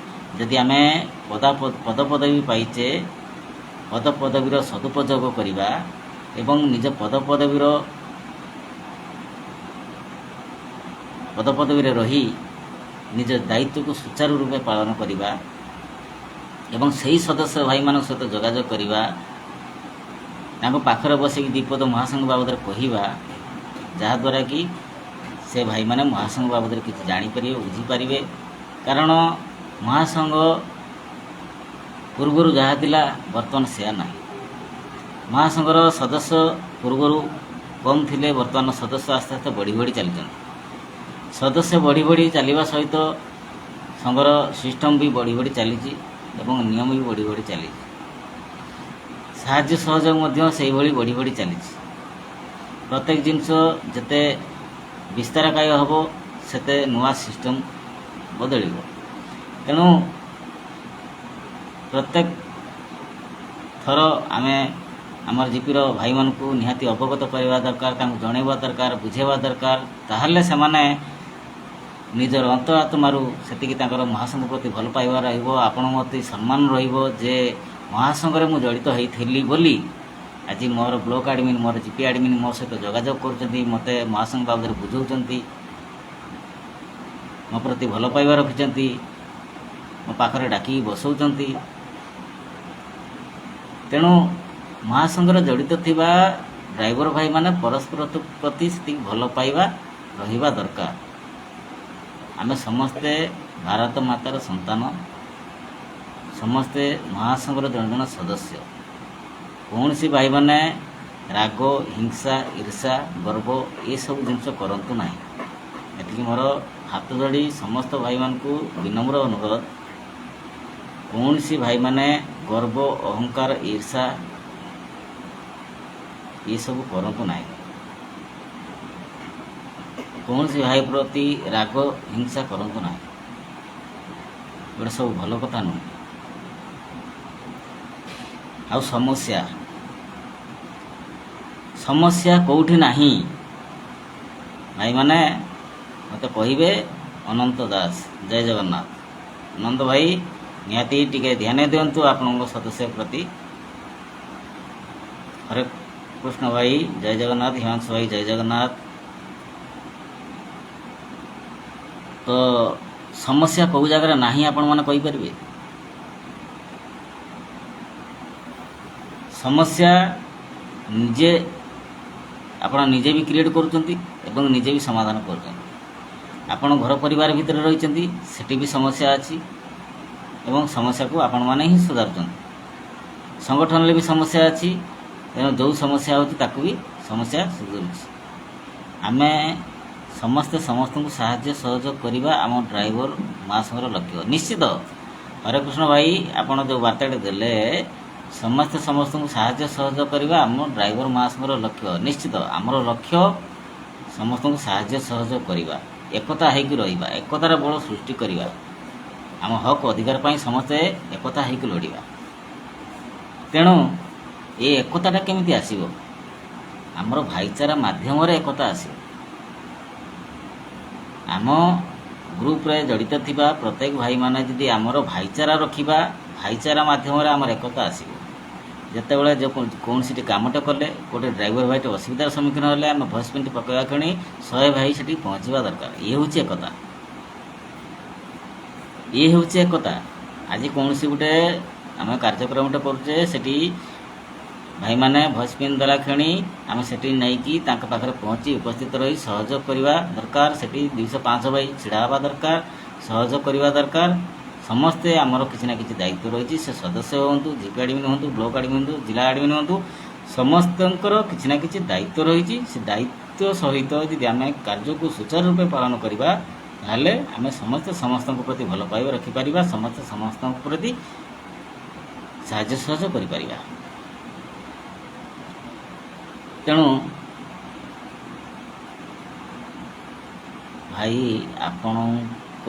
ଯଦି ଆମେ ପଦପଦବୀ ପାଇଛେ, ପଦପଦବୀର ସଦୁପଯୋଗ କରିବା ଏବଂ ନିଜ ପଦପଦବୀରେ ରହି ନିଜ ଦାୟିତ୍ୱକୁ ସୁଚାରୁ ରୂପେ ପାଳନ କରିବା ଏବଂ ସେହି ସଦସ୍ୟ ଭାଇମାନଙ୍କ ସହିତ ଯୋଗାଯୋଗ କରିବା, ତାଙ୍କ ପାଖରେ ବସିକି ଦ୍ୱିପଦ ମହାସଂଘ ବାବଦରେ କହିବା, ଯାହାଦ୍ୱାରା କି ସେ ଭାଇମାନେ ମହାସଂଘ ବାବଦରେ କିଛି ଜାଣିପାରିବେ, ବୁଝିପାରିବେ। କାରଣ ମହାସଂଘ ପୂର୍ବରୁ ଯାହା ଥିଲା ବର୍ତ୍ତମାନ ସେୟା ନାହିଁ। ମହାସଂଘର ସଦସ୍ୟ ପୂର୍ବରୁ କମ୍ ଥିଲେ, ବର୍ତ୍ତମାନ ସଦସ୍ୟ ଆସ୍ତେ ଆସ୍ତେ ବଢ଼ି ବଢ଼ି ଚାଲିଛନ୍ତି। ସଦସ୍ୟ ବଢ଼ି ବଢ଼ି ଚାଲିବା ସହିତ ସଂଘର ସିଷ୍ଟମ୍ ବି ବଢ଼ି ବଢ଼ି ଚାଲିଛି ଏବଂ ନିୟମ ବି ବଢ଼ି ବଢ଼ି ଚାଲିଛି। ସାହାଯ୍ୟ ସହଯୋଗ ମଧ୍ୟ ସେଇଭଳି ବଢ଼ି ବଢ଼ି ଚାଲିଛି। ପ୍ରତ୍ୟେକ ଜିନିଷ ଯେତେ ବିସ୍ତାରକାୟ ହେବ, ସେତେ ନୂଆ ସିଷ୍ଟମ୍ ବଦଳିବ। ତେଣୁ ପ୍ରତ୍ୟେକ ଥର ଆମେ ଆମର ଜିପିର ଭାଇମାନଙ୍କୁ ନିହାତି ଅବଗତ କରିବା ଦରକାର, ତାଙ୍କୁ ଜଣାଇବା ଦରକାର, ବୁଝାଇବା ଦରକାର। ତାହେଲେ ସେମାନେ ନିଜର ଅନ୍ତରାତ୍ମାରୁ ସେତିକି ତାଙ୍କର ମହାସଂଘ ପ୍ରତି ଭଲ ପାଇବା ରହିବ, ଆପଣଙ୍କ ପ୍ରତି ସମ୍ମାନ ରହିବ ଯେ ମହାସଂଘରେ ମୁଁ ଜଡ଼ିତ ହେଇଥିଲି ବୋଲି ଆଜି ମୋର ବ୍ଲକ ଆଡ଼ମିନ୍, ମୋର ଜିପି ଆଡ଼ମିନ୍ ମୋ ସହିତ ଯୋଗାଯୋଗ କରୁଛନ୍ତି, ମୋତେ ମହାସଂଘ ବାବଦରେ ବୁଝାଉଛନ୍ତି, ମୋ ପ୍ରତି ଭଲ ପାଇବା ରଖିଛନ୍ତି, ମୋ ପାଖରେ ଡାକିକି ବସାଉଛନ୍ତି। ତେଣୁ ମହାସଂଘରେ ଜଡ଼ିତ ଥିବା ଡ୍ରାଇଭର ଭାଇମାନେ ପରସ୍ପର ପ୍ରତି ସେତିକି ଭଲ ପାଇବା ରହିବା ଦରକାର। ଆମେ ସମସ୍ତେ ଭାରତ ମାତାର ସନ୍ତାନ, ସମସ୍ତେ ମହାସଂଘର ଜଣେ ଜଣେ ସଦସ୍ୟ। କୌଣସି ଭାଇମାନେ ରାଗ, ହିଂସା, ଈର୍ଷା, ଗର୍ବ ଏସବୁ ଜିନିଷ କରନ୍ତୁ ନାହିଁ। ଏତିକି ମୋର ହାତ ଯୋଡ଼ି ସମସ୍ତ ଭାଇମାନଙ୍କୁ ବିନମ୍ର ଅନୁରୋଧ। କୌଣସି ଭାଇମାନେ ଗର୍ବ, ଅହଙ୍କାର, ଈର୍ଷା ଏସବୁ କରନ୍ତୁ ନାହିଁ। କୌଣସି ଭାଇ ପ୍ରତି ରାଗ, ହିଂସା କରନ୍ତୁ ନାହିଁ। ଏଗୁଡ଼ା ସବୁ ଭଲ କଥା ନୁହେଁ। ଆଉ ସମସ୍ୟା କେଉଁଠି ନାହିଁ ଭାଇମାନେ ମୋତେ କହିବେ। ଅନନ୍ତ ଦାସ, ଜୟ ଜଗନ୍ନାଥ। ଅନନ୍ତ ଭାଇ, ନିହାତି ଟିକେ ଧ୍ୟାନ ଦିଅନ୍ତୁ ଆପଣଙ୍କ ସଦସ୍ୟ ପ୍ରତି। ହରେ କୃଷ୍ଣ ଭାଇ, ଜୟ ଜଗନ୍ନାଥ। ହିମାଂଶୁ ଭାଇ, ଜୟ ଜଗନ୍ନାଥ। ତ ସମସ୍ୟା କେଉଁ ଜାଗାରେ ନାହିଁ ଆପଣମାନେ କହିପାରିବେ? ସମସ୍ୟା ନିଜେ ଆପଣ ନିଜେ ବି କ୍ରିଏଟ୍ କରୁଛନ୍ତି ଏବଂ ନିଜେ ବି ସମାଧାନ କରୁଛନ୍ତି। ଆପଣ ଘର ପରିବାର ଭିତରେ ରହିଛନ୍ତି, ସେଠି ବି ସମସ୍ୟା ଅଛି ଏବଂ ସମସ୍ୟାକୁ ଆପଣମାନେ ହିଁ ସୁଧାରୁଛନ୍ତି। ସଂଗଠନରେ ବି ସମସ୍ୟା ଅଛି, ତେଣୁ ଯେଉଁ ସମସ୍ୟା ହେଉଛି ତାକୁ ବି ସମସ୍ୟା ସୁଧୁରୁଛି। ଆମେ ସମସ୍ତେ ସମସ୍ତଙ୍କୁ ସାହାଯ୍ୟ ସହଯୋଗ କରିବା ଆମ ଡ୍ରାଇଭର ମହାସଂଘର ଲକ୍ଷ୍ୟ। ନିଶ୍ଚିତ ହରେକୃଷ୍ଣ ଭାଇ, ଆପଣ ଯେଉଁ ବାର୍ତ୍ତାଟି ଦେଲେ, ସମସ୍ତେ ସମସ୍ତଙ୍କୁ ସାହାଯ୍ୟ ସହଯୋଗ କରିବା ଆମ ଡ୍ରାଇଭର ମହାସଂଘର ଲକ୍ଷ୍ୟ। ନିଶ୍ଚିତ ଆମର ଲକ୍ଷ୍ୟ ସମସ୍ତଙ୍କୁ ସାହାଯ୍ୟ ସହଯୋଗ କରିବା, ଏକତା ହେଇକି ରହିବା, ଏକତାର ବଳ ସୃଷ୍ଟି କରିବା, ଆମ ହକ୍ ଅଧିକାର ପାଇଁ ସମସ୍ତେ ଏକତା ହେଇକି ଲଢ଼ିବା। ତେଣୁ ଏ ଏକତାଟା କେମିତି ଆସିବ? ଆମର ଭାଇଚାରା ମାଧ୍ୟମରେ ଏକତା ଆସିବ। ଆମ ଗ୍ରୁପରେ ଜଡ଼ିତ ଥିବା ପ୍ରତ୍ୟେକ ଭାଇମାନେ ଯଦି ଆମର ଭାଇଚାରା ରଖିବା, ଭାଇଚାରା ମାଧ୍ୟମରେ ଆମର ଏକତା ଆସିବ। ଯେତେବେଳେ କୌଣସିଟି କାମଟେ କଲେ, ଗୋଟେ ଡ୍ରାଇଭର ଭାଇଟେ ଅସୁବିଧାର ସମ୍ମୁଖୀନ ହେଲେ, ଆମେ ଭଏସ୍ ପ୍ରିଣ୍ଟ ପକାଇବା କ୍ଷଣି 100 ଭାଇ ସେଠି ପହଞ୍ଚିବା ଦରକାର। ଇଏ ହେଉଛି ଏକତା, ଇଏ ହେଉଛି ଏକତା। ଆଜି କୌଣସି ଗୋଟେ ଆମେ କାର୍ଯ୍ୟକ୍ରମଟେ କରୁଛେ, ସେଠି ଭାଇମାନେ ଭଏସ୍ ପିନ୍ ଦେଲା କ୍ଷଣି ଆମେ ସେଠି ନେଇକି ତାଙ୍କ ପାଖରେ ପହଞ୍ଚି ଉପସ୍ଥିତ ରହି ସହଯୋଗ କରିବା ଦରକାର। ସେଠି 200 500 ଭାଇ ଛିଡ଼ା ହେବା ଦରକାର, ସହଯୋଗ କରିବା ଦରକାର। ସମସ୍ତେ ଆମର କିଛି ନା କିଛି ଦାୟିତ୍ୱ ରହିଛି। ସେ ସଦସ୍ୟ ହୁଅନ୍ତୁ, ଜିପି ଆଡ଼ମିନ୍ ହୁଅନ୍ତୁ, ବ୍ଲକ ଆଡ଼ମିନ୍ ହୁଅନ୍ତୁ, ଜିଲ୍ଲା ଆଡ଼ମିନ୍ ହୁଅନ୍ତୁ, ସମସ୍ତଙ୍କର କିଛି ନା କିଛି ଦାୟିତ୍ୱ ରହିଛି। ସେ ଦାୟିତ୍ୱ ସହିତ ଯଦି ଆମେ କାର୍ଯ୍ୟକୁ ସୁଚାରୁ ରୂପେ ପାଳନ କରିବା, ତାହେଲେ ଆମେ ସମସ୍ତେ ସମସ୍ତଙ୍କ ପ୍ରତି ଭଲ ପାଇବା ରଖିପାରିବା, ସମସ୍ତେ ସମସ୍ତଙ୍କ ପ୍ରତି ସାହାଯ୍ୟ ସହଯୋଗ କରିପାରିବା। ତେଣୁ ଭାଇ, ଆପଣଙ୍କ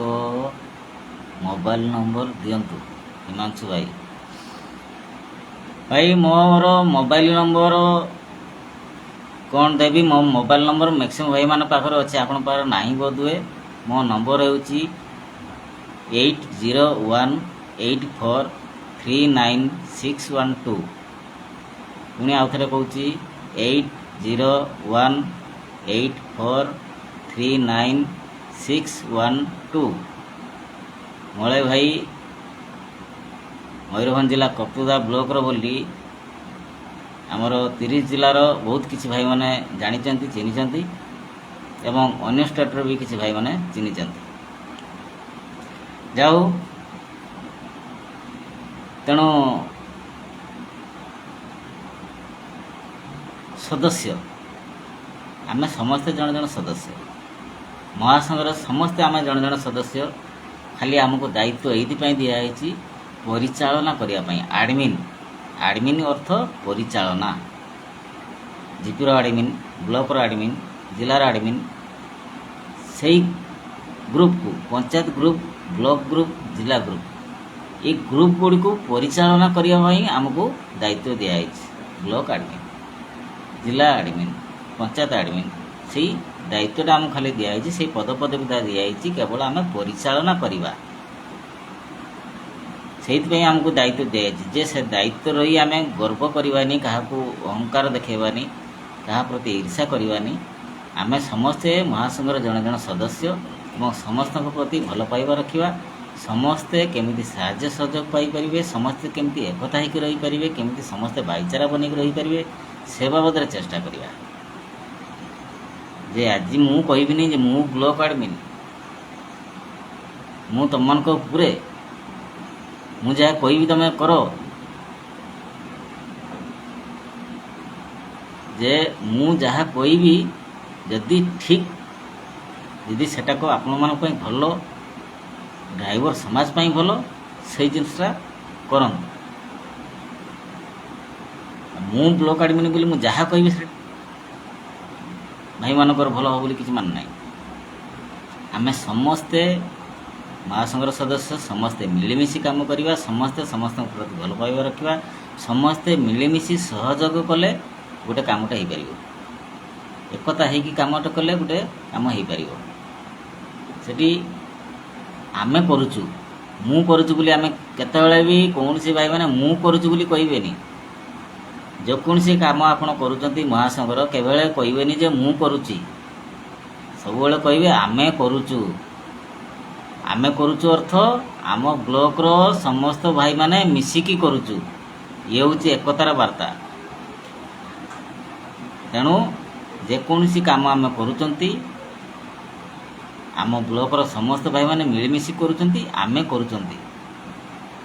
ମୋବାଇଲ ନମ୍ବର ଦିଅନ୍ତୁ। ହିମାଂଶୁ ଭାଇ, ଭାଇ ମୋର ମୋବାଇଲ ନମ୍ବର କ'ଣ ଦେବି? ମୋ ମୋବାଇଲ ନମ୍ବର ମ୍ୟାକ୍ସିମମ୍ ଭାଇମାନଙ୍କ ପାଖରେ ଅଛି, ଆପଣଙ୍କ ପାଖରେ ନାହିଁ ବୋଧହୁଏ। ମୋ ନମ୍ବର ହେଉଛି 8018439612। ପୁଣି ଆଉ ଥରେ କହୁଛି, 8018439612। ମଳୟ ଭାଇ ମୟୂରଭଞ୍ଜ ଜିଲ୍ଲା କପ୍ତିପଦା ବ୍ଲକର ବୋଲି ଆମର 30 ଜିଲ୍ଲାର ବହୁତ କିଛି ଭାଇମାନେ ଜାଣିଛନ୍ତି, ଚିହ୍ନିଛନ୍ତି ଏବଂ ଅନ୍ୟ ଷ୍ଟେଟ୍ର ବି କିଛି ଭାଇମାନେ ଚିହ୍ନିଛନ୍ତି। ଯାଉ, ତେଣୁ ସଦସ୍ୟ ଆମେ ସମସ୍ତେ ଜଣେ ଜଣେ ସଦସ୍ୟ ମହାସଂଘର, ସମସ୍ତେ ଆମେ ଜଣେ ଜଣେ ସଦସ୍ୟ। ଖାଲି ଆମକୁ ଦାୟିତ୍ୱ ଏଇଥିପାଇଁ ଦିଆହେଇଛି ପରିଚାଳନା କରିବା ପାଇଁ। ଆଡ଼ମିନ୍, ଆଡ଼ମିନ୍ ଅର୍ଥ ପରିଚାଳନା। ଜିପିର ଆଡ଼ମିନ୍, ବ୍ଲକର ଆଡ଼ମିନ୍, ଜିଲ୍ଲାର ଆଡ଼ମିନ୍, ସେଇ ଗ୍ରୁପକୁ ପଞ୍ଚାୟତ ଗ୍ରୁପ, ବ୍ଲକ ଗ୍ରୁପ, ଜିଲ୍ଲା ଗ୍ରୁପ, ଏଇ ଗ୍ରୁପ ଗୁଡ଼ିକୁ ପରିଚାଳନା କରିବା ପାଇଁ ଆମକୁ ଦାୟିତ୍ୱ ଦିଆହେଇଛି। ବ୍ଲକ ଆଡ଼ମିନ୍, ଜିଲ୍ଲା ଆଡ଼ମିନ୍, ପଞ୍ଚାୟତ ଆଡ଼ମିନ୍, ସେଇ ଦାୟିତ୍ୱଟା ଆମକୁ ଖାଲି ଦିଆହେଇଛି, ସେଇ ପଦପଦବୀଟା ଦିଆହେଇଛି, କେବଳ ଆମେ ପରିଚାଳନା କରିବା। ସେଇଥିପାଇଁ ଆମକୁ ଦାୟିତ୍ୱ ଦିଆଯାଇଛି ଯେ ସେ ଦାୟିତ୍ୱ ରହି ଆମେ ଗର୍ବ କରିବାନି, କାହାକୁ ଅହଙ୍କାର ଦେଖାଇବାନି, କାହା ପ୍ରତି ଈର୍ଷା କରିବାନି। ଆମେ ସମସ୍ତେ ମହାସଂଘର ଜଣେ ଜଣେ ସଦସ୍ୟ ଏବଂ ସମସ୍ତଙ୍କ ପ୍ରତି ଭଲ ପାଇବା ରଖିବା। ସମସ୍ତେ କେମିତି ସାହାଯ୍ୟ ସହଯୋଗ ପାଇପାରିବେ, ସମସ୍ତେ କେମିତି ଏକତା ହେଇକି ରହିପାରିବେ, କେମିତି ସମସ୍ତେ ଭାଇଚାରା ବନେଇକି ରହିପାରିବେ, ସେ ବାବଦରେ ଚେଷ୍ଟା କରିବା। ଯେ ଆଜି ମୁଁ କହିବିନି ଯେ ମୁଁ ବ୍ଲକ ଆଡ଼ମିନ୍, ମୁଁ ତମମାନଙ୍କ ଉପରେ, ମୁଁ ଯାହା କହିବି ତମେ କର। ଯେ ମୁଁ ଯାହା କହିବି ଯଦି ଠିକ୍, ଯଦି ସେଟାକୁ ଆପଣମାନଙ୍କ ପାଇଁ ଭଲ, ଡ୍ରାଇଭର ସମାଜ ପାଇଁ ଭଲ, ସେଇ ଜିନିଷଟା କରନ୍ତୁ। ମୁଁ ବ୍ଲକ ଆଡ଼ମିନ୍ ବୋଲି ମୁଁ ଯାହା କହିବି ସେ ଭାଇମାନଙ୍କର ଭଲ ହେବ ବୋଲି କିଛି ମାନେ ନାହିଁ। ଆମେ ସମସ୍ତେ ମହାସଂଘର ସଦସ୍ୟ, ସମସ୍ତେ ମିଳିମିଶି କାମ କରିବା, ସମସ୍ତେ ସମସ୍ତଙ୍କ ପ୍ରତି ଭଲ ପାଇବା ରଖିବା, ସମସ୍ତେ ମିଳିମିଶି ସହଯୋଗ କଲେ ଗୋଟେ କାମଟା ହେଇପାରିବ। ଏକତା ହେଇକି କାମଟା କଲେ ଗୋଟେ କାମ ହେଇପାରିବ। ସେଠି ଆମେ କରୁଛୁ, ମୁଁ କରୁଛୁ ବୋଲି ଆମେ କେତେବେଳେ ବି କୌଣସି ଭାଇମାନେ ମୁଁ କରୁଛୁ ବୋଲି କହିବେନି। ଯେକୌଣସି କାମ ଆପଣ କରୁଛନ୍ତି ମହାସଂଘର, କେବେ କହିବେନି ଯେ ମୁଁ କରୁଛି, ସବୁବେଳେ କହିବେ ଆମେ କରୁଛୁ। ଆମେ କରୁଛୁ ଅର୍ଥ ଆମ ବ୍ଲକର ସମସ୍ତ ଭାଇମାନେ ମିଶିକି କରୁଛୁ। ଇଏ ହେଉଛି ଏକତାର ବାର୍ତ୍ତା। ତେଣୁ ଯେକୌଣସି କାମ ଆମେ କରୁଛନ୍ତି, ଆମ ବ୍ଲକର ସମସ୍ତ ଭାଇମାନେ ମିଳିମିଶି କରୁଛନ୍ତି, ଆମେ କରୁଛନ୍ତି।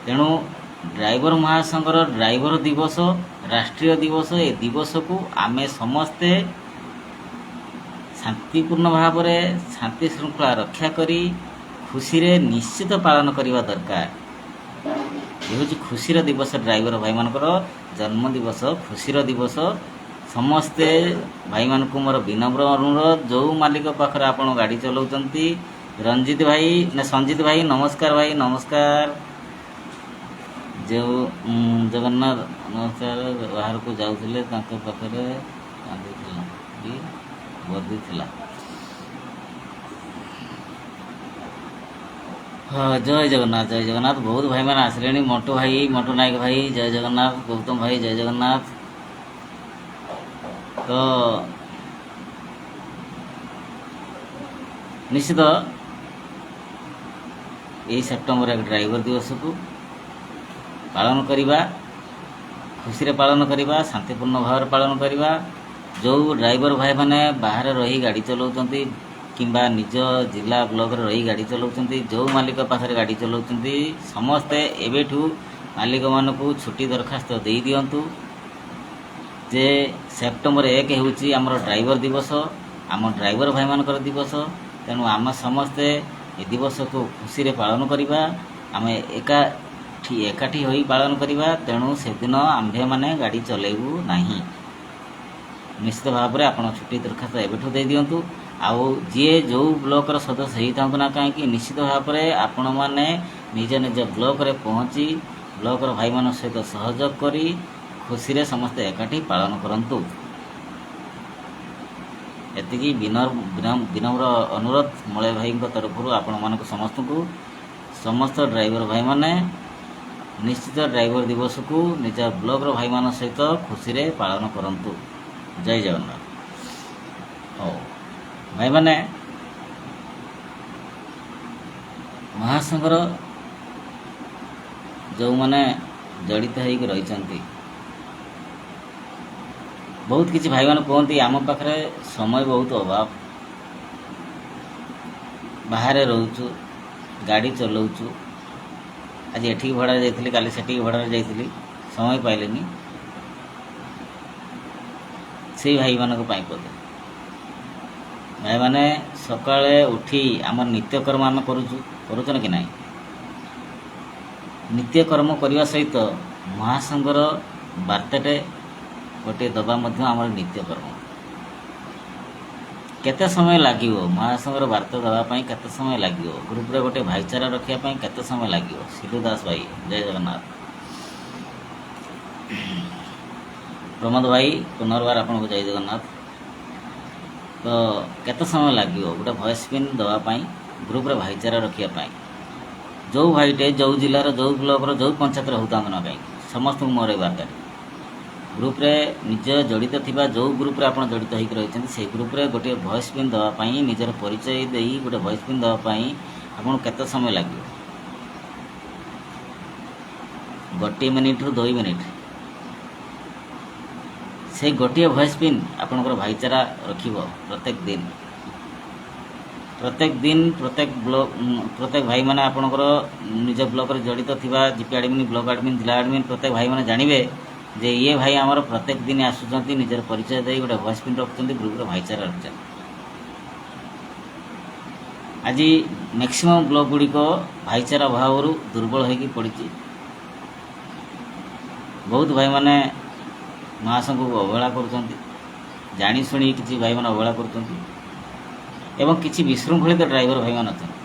ତେଣୁ ଡ୍ରାଇଭର ମହାସଂଘର ଡ୍ରାଇଭର ଦିବସ, ରାଷ୍ଟ୍ରୀୟ ଦିବସ, ଏ ଦିବସକୁ ଆମେ ସମସ୍ତେ ଶାନ୍ତିପୂର୍ଣ୍ଣ ଭାବରେ ଶାନ୍ତି ଶୃଙ୍ଖଳା ରକ୍ଷା କରି ଖୁସିରେ ନିଶ୍ଚିତ ପାଳନ କରିବା ଦରକାର। ଏ ହେଉଛି ଖୁସିର ଦିବସ, ଡ୍ରାଇଭର ଭାଇମାନଙ୍କର ଜନ୍ମ ଦିବସ, ଖୁସିର ଦିବସ। ସମସ୍ତେ ଭାଇମାନଙ୍କୁ ମୋର ବିନମ୍ର ଅନୁରୋଧ, ଯେଉଁ ମାଲିକ ପାଖରେ ଆପଣ ଗାଡ଼ି ଚଲାଉଛନ୍ତି, ରଞ୍ଜିତ ଭାଇ ନା ସଞ୍ଜିତ ଭାଇ ନମସ୍କାର, ଭାଇ ନମସ୍କାର। ଯେଉଁ ଜଗନ୍ନାଥ ନମସ୍କାର। ବାହାରକୁ ଯାଉଥିଲେ, ତାଙ୍କ ପାଖରେ କାନ୍ଦୁଥିଲା କି ବର୍ଦ୍ଦି ଥିଲା। ହଁ, ଜୟ ଜଗନ୍ନାଥ, ଜୟ ଜଗନ୍ନାଥ। ବହୁତ ଭାଇମାନେ ଆସିଲେଣି। ମଣ୍ଟୁ ଭାଇ, ମଣ୍ଟୁ ନାୟକ ଭାଇ, ଜୟ ଜଗନ୍ନାଥ। ଗୌତମ ଭାଇ, ଜୟ ଜଗନ୍ନାଥ। ତ ନିଶ୍ଚିତ ଏଇ ସେପ୍ଟେମ୍ବର 1 ଡ୍ରାଇଭର ଦିବସକୁ ପାଳନ କରିବା, ଖୁସିରେ ପାଳନ କରିବା, ଶାନ୍ତିପୂର୍ଣ୍ଣ ଭାବରେ ପାଳନ କରିବା। ଯେଉଁ ଡ୍ରାଇଭର ଭାଇମାନେ ବାହାରେ ରହି ଗାଡ଼ି ଚଲାଉଛନ୍ତି କିମ୍ବା ନିଜ ଜିଲ୍ଲା ବ୍ଲକରେ ରହି ଗାଡ଼ି ଚଲାଉଛନ୍ତି, ଯେଉଁ ମାଲିକ ପାଖରେ ଗାଡ଼ି ଚଲାଉଛନ୍ତି, ସମସ୍ତେ ଏବେଠୁ ମାଲିକମାନଙ୍କୁ ଛୁଟି ଦରଖାସ୍ତ ଦେଇ ଦିଅନ୍ତୁ ଯେ ସେପ୍ଟେମ୍ବର 1 ହେଉଛି ଆମର ଡ୍ରାଇଭର ଦିବସ, ଆମ ଡ୍ରାଇଭର ଭାଇମାନଙ୍କର ଦିବସ। ତେଣୁ ଆମେ ସମସ୍ତେ ଏ ଦିବସକୁ ଖୁସିରେ ପାଳନ କରିବା, ଆମେ ଏକାଠି ହୋଇ ପାଳନ କରିବା। ତେଣୁ ସେଦିନ ଆମ୍ଭେମାନେ ଗାଡ଼ି ଚଲାଇବୁ ନାହିଁ। ନିଶ୍ଚିତ ଭାବରେ ଆପଣ ଛୁଟି ଦରଖାସ୍ତ ଏବେଠୁ ଦେଇଦିଅନ୍ତୁ। ଆଉ ଯିଏ ଯେଉଁ ବ୍ଲକର ସଦସ୍ୟ ହେଇଥାନ୍ତୁ ନା କାହିଁକି, ନିଶ୍ଚିତ ଭାବରେ ଆପଣମାନେ ନିଜ ନିଜ ବ୍ଲକରେ ପହଞ୍ଚି ବ୍ଲକର ଭାଇମାନଙ୍କ ସହିତ ସହଯୋଗ କରି ଖୁସିରେ ସମସ୍ତେ ଏକାଠି ପାଳନ କରନ୍ତୁ। ଏତିକି ବିନମ୍ର ଅନୁରୋଧ ମଳୟ ଭାଇଙ୍କ ତରଫରୁ ଆପଣମାନଙ୍କୁ ସମସ୍ତଙ୍କୁ। ସମସ୍ତ ଡ୍ରାଇଭର ଭାଇମାନେ ନିଶ୍ଚିତ ଡ୍ରାଇଭର ଦିବସକୁ ନିଜ ବ୍ଲକର ଭାଇମାନଙ୍କ ସହିତ ଖୁସିରେ ପାଳନ କରନ୍ତୁ। ଜୟ ଜଗନ୍ନାଥ। ହଉ ଭାଇମାନେ, ମହାସଂଘର ଯେଉଁମାନେ ଜଡ଼ିତ ହେଇକି ରହିଛନ୍ତି, ବହୁତ କିଛି ଭାଇମାନେ କୁହନ୍ତି ଆମ ପାଖରେ ସମୟ ବହୁତ ଅଭାବ, ବାହାରେ ରହୁଛୁ, ଗାଡ଼ି ଚଲାଉଛୁ, ଆଜି ଏଠିକି ଭଡ଼ାରେ ଯାଇଥିଲି, କାଲି ସେଠିକି ଭଡ଼ାରେ ଯାଇଥିଲି, ସମୟ ପାଇଲିନି। ସେଇ ଭାଇମାନଙ୍କ ପାଇଁ ପଦେ। ଭାଇମାନେ, ସକାଳେ ଉଠି ଆମର ନିତ୍ୟକର୍ମ ଆମେ କରୁଛୁ ନା କି ନାହିଁ? ନିତ୍ୟକର୍ମ କରିବା ସହିତ ମହାସଂଘର ବାର୍ତ୍ତାଟେ ଗୋଟିଏ ଦେବା ମଧ୍ୟ ଆମର ନିତ୍ୟକର୍ମ। କେତେ ସମୟ ଲାଗିବ ମହାସଂଘର ବାର୍ତ୍ତା ଦେବା ପାଇଁ? କେତେ ସମୟ ଲାଗିବ ଗ୍ରୁପରେ ଗୋଟେ ଭାଇଚାରା ରଖିବା ପାଇଁ? କେତେ ସମୟ ଲାଗିବ? ସିଲୁ ଦାସ ଭାଇ, ଜୟ ଜଗନ୍ନାଥ। ପ୍ରମୋଦ ଭାଇ, ପୁନର୍ବାର ଆପଣଙ୍କୁ ଜୟ ଜଗନ୍ନାଥ। ତ କେତେ ସମୟ ଲାଗିବ ଗୋଟେ ଭଏସ୍ ପିନ୍ ଦେବା ପାଇଁ, ଗ୍ରୁପରେ ଭାଇଚାରା ରଖିବା ପାଇଁ? ଯେଉଁ ଭାଇଟେ ଯେଉଁ ଜିଲ୍ଲାର, ଯେଉଁ ବ୍ଲକର, ଯେଉଁ ପଞ୍ଚାୟତରେ ହେଉଥାନ୍ତୁ ନା କାହିଁକି, ସମସ୍ତଙ୍କୁ ମୋର ଏ ବାର୍ତ୍ତାରେ, ଗ୍ରୁପରେ ନିଜ ଜଡ଼ିତ ଥିବା ଯେଉଁ ଗ୍ରୁପରେ ଆପଣ ଜଡ଼ିତ ହେଇକି ରହିଛନ୍ତି, ସେଇ ଗ୍ରୁପରେ ଗୋଟିଏ ଭଏସ୍ ପିନ୍ ଦେବା ପାଇଁ, ନିଜର ପରିଚୟ ଦେଇ ଗୋଟେ ଭଏସ୍ ପିନ୍ ଦେବା ପାଇଁ ଆପଣଙ୍କୁ କେତେ ସମୟ ଲାଗିବ? 1 ମିନିଟ୍ରୁ 2 ମିନିଟ୍। ସେଇ ଗୋଟିଏ ଭଏସ୍ ପିନ୍ ଆପଣଙ୍କର ଭାଇଚାରା ରଖିବ ପ୍ରତ୍ୟେକ ଦିନ, ପ୍ରତ୍ୟେକ ଦିନ, ପ୍ରତ୍ୟେକ ବ୍ଲକ, ପ୍ରତ୍ୟେକ ଭାଇମାନେ ଆପଣଙ୍କର ନିଜ ବ୍ଲକରେ ଜଡ଼ିତ ଥିବା ଜିପି ଆଡ଼ମିନ୍, ବ୍ଲକ ଆଡ଼ମିନ୍, ଜିଲ୍ଲା ଆଡ଼ମିନ୍, ପ୍ରତ୍ୟେକ ଭାଇମାନେ ଜାଣିବେ ଯେ ଇଏ ଭାଇ ଆମର ପ୍ରତ୍ୟେକ ଦିନ ଆସୁଛନ୍ତି, ନିଜର ପରିଚୟ ଦେଇ ଗୋଟେ ଭଏସ୍ ପିନ୍ ରଖୁଛନ୍ତି, ଗ୍ରୁପ୍ର ଭାଇଚାରା ରଖୁଛନ୍ତି। ଆଜି ମ୍ୟାକ୍ସିମମ୍ ବ୍ଲକ ଗୁଡ଼ିକ ଭାଇଚାରା ଅଭାବରୁ ଦୁର୍ବଳ ହେଇକି ପଡ଼ିଛି। ବହୁତ ଭାଇମାନେ ମହାସଂଘକୁ ଅବହେଳା କରୁଛନ୍ତି, ଜାଣିଶୁଣି କିଛି ଭାଇମାନେ ଅବହେଳା କରୁଛନ୍ତି ଏବଂ କିଛି ବିଶୃଙ୍ଖଳିତ ଡ୍ରାଇଭର ଭାଇମାନେ ଅଛନ୍ତି,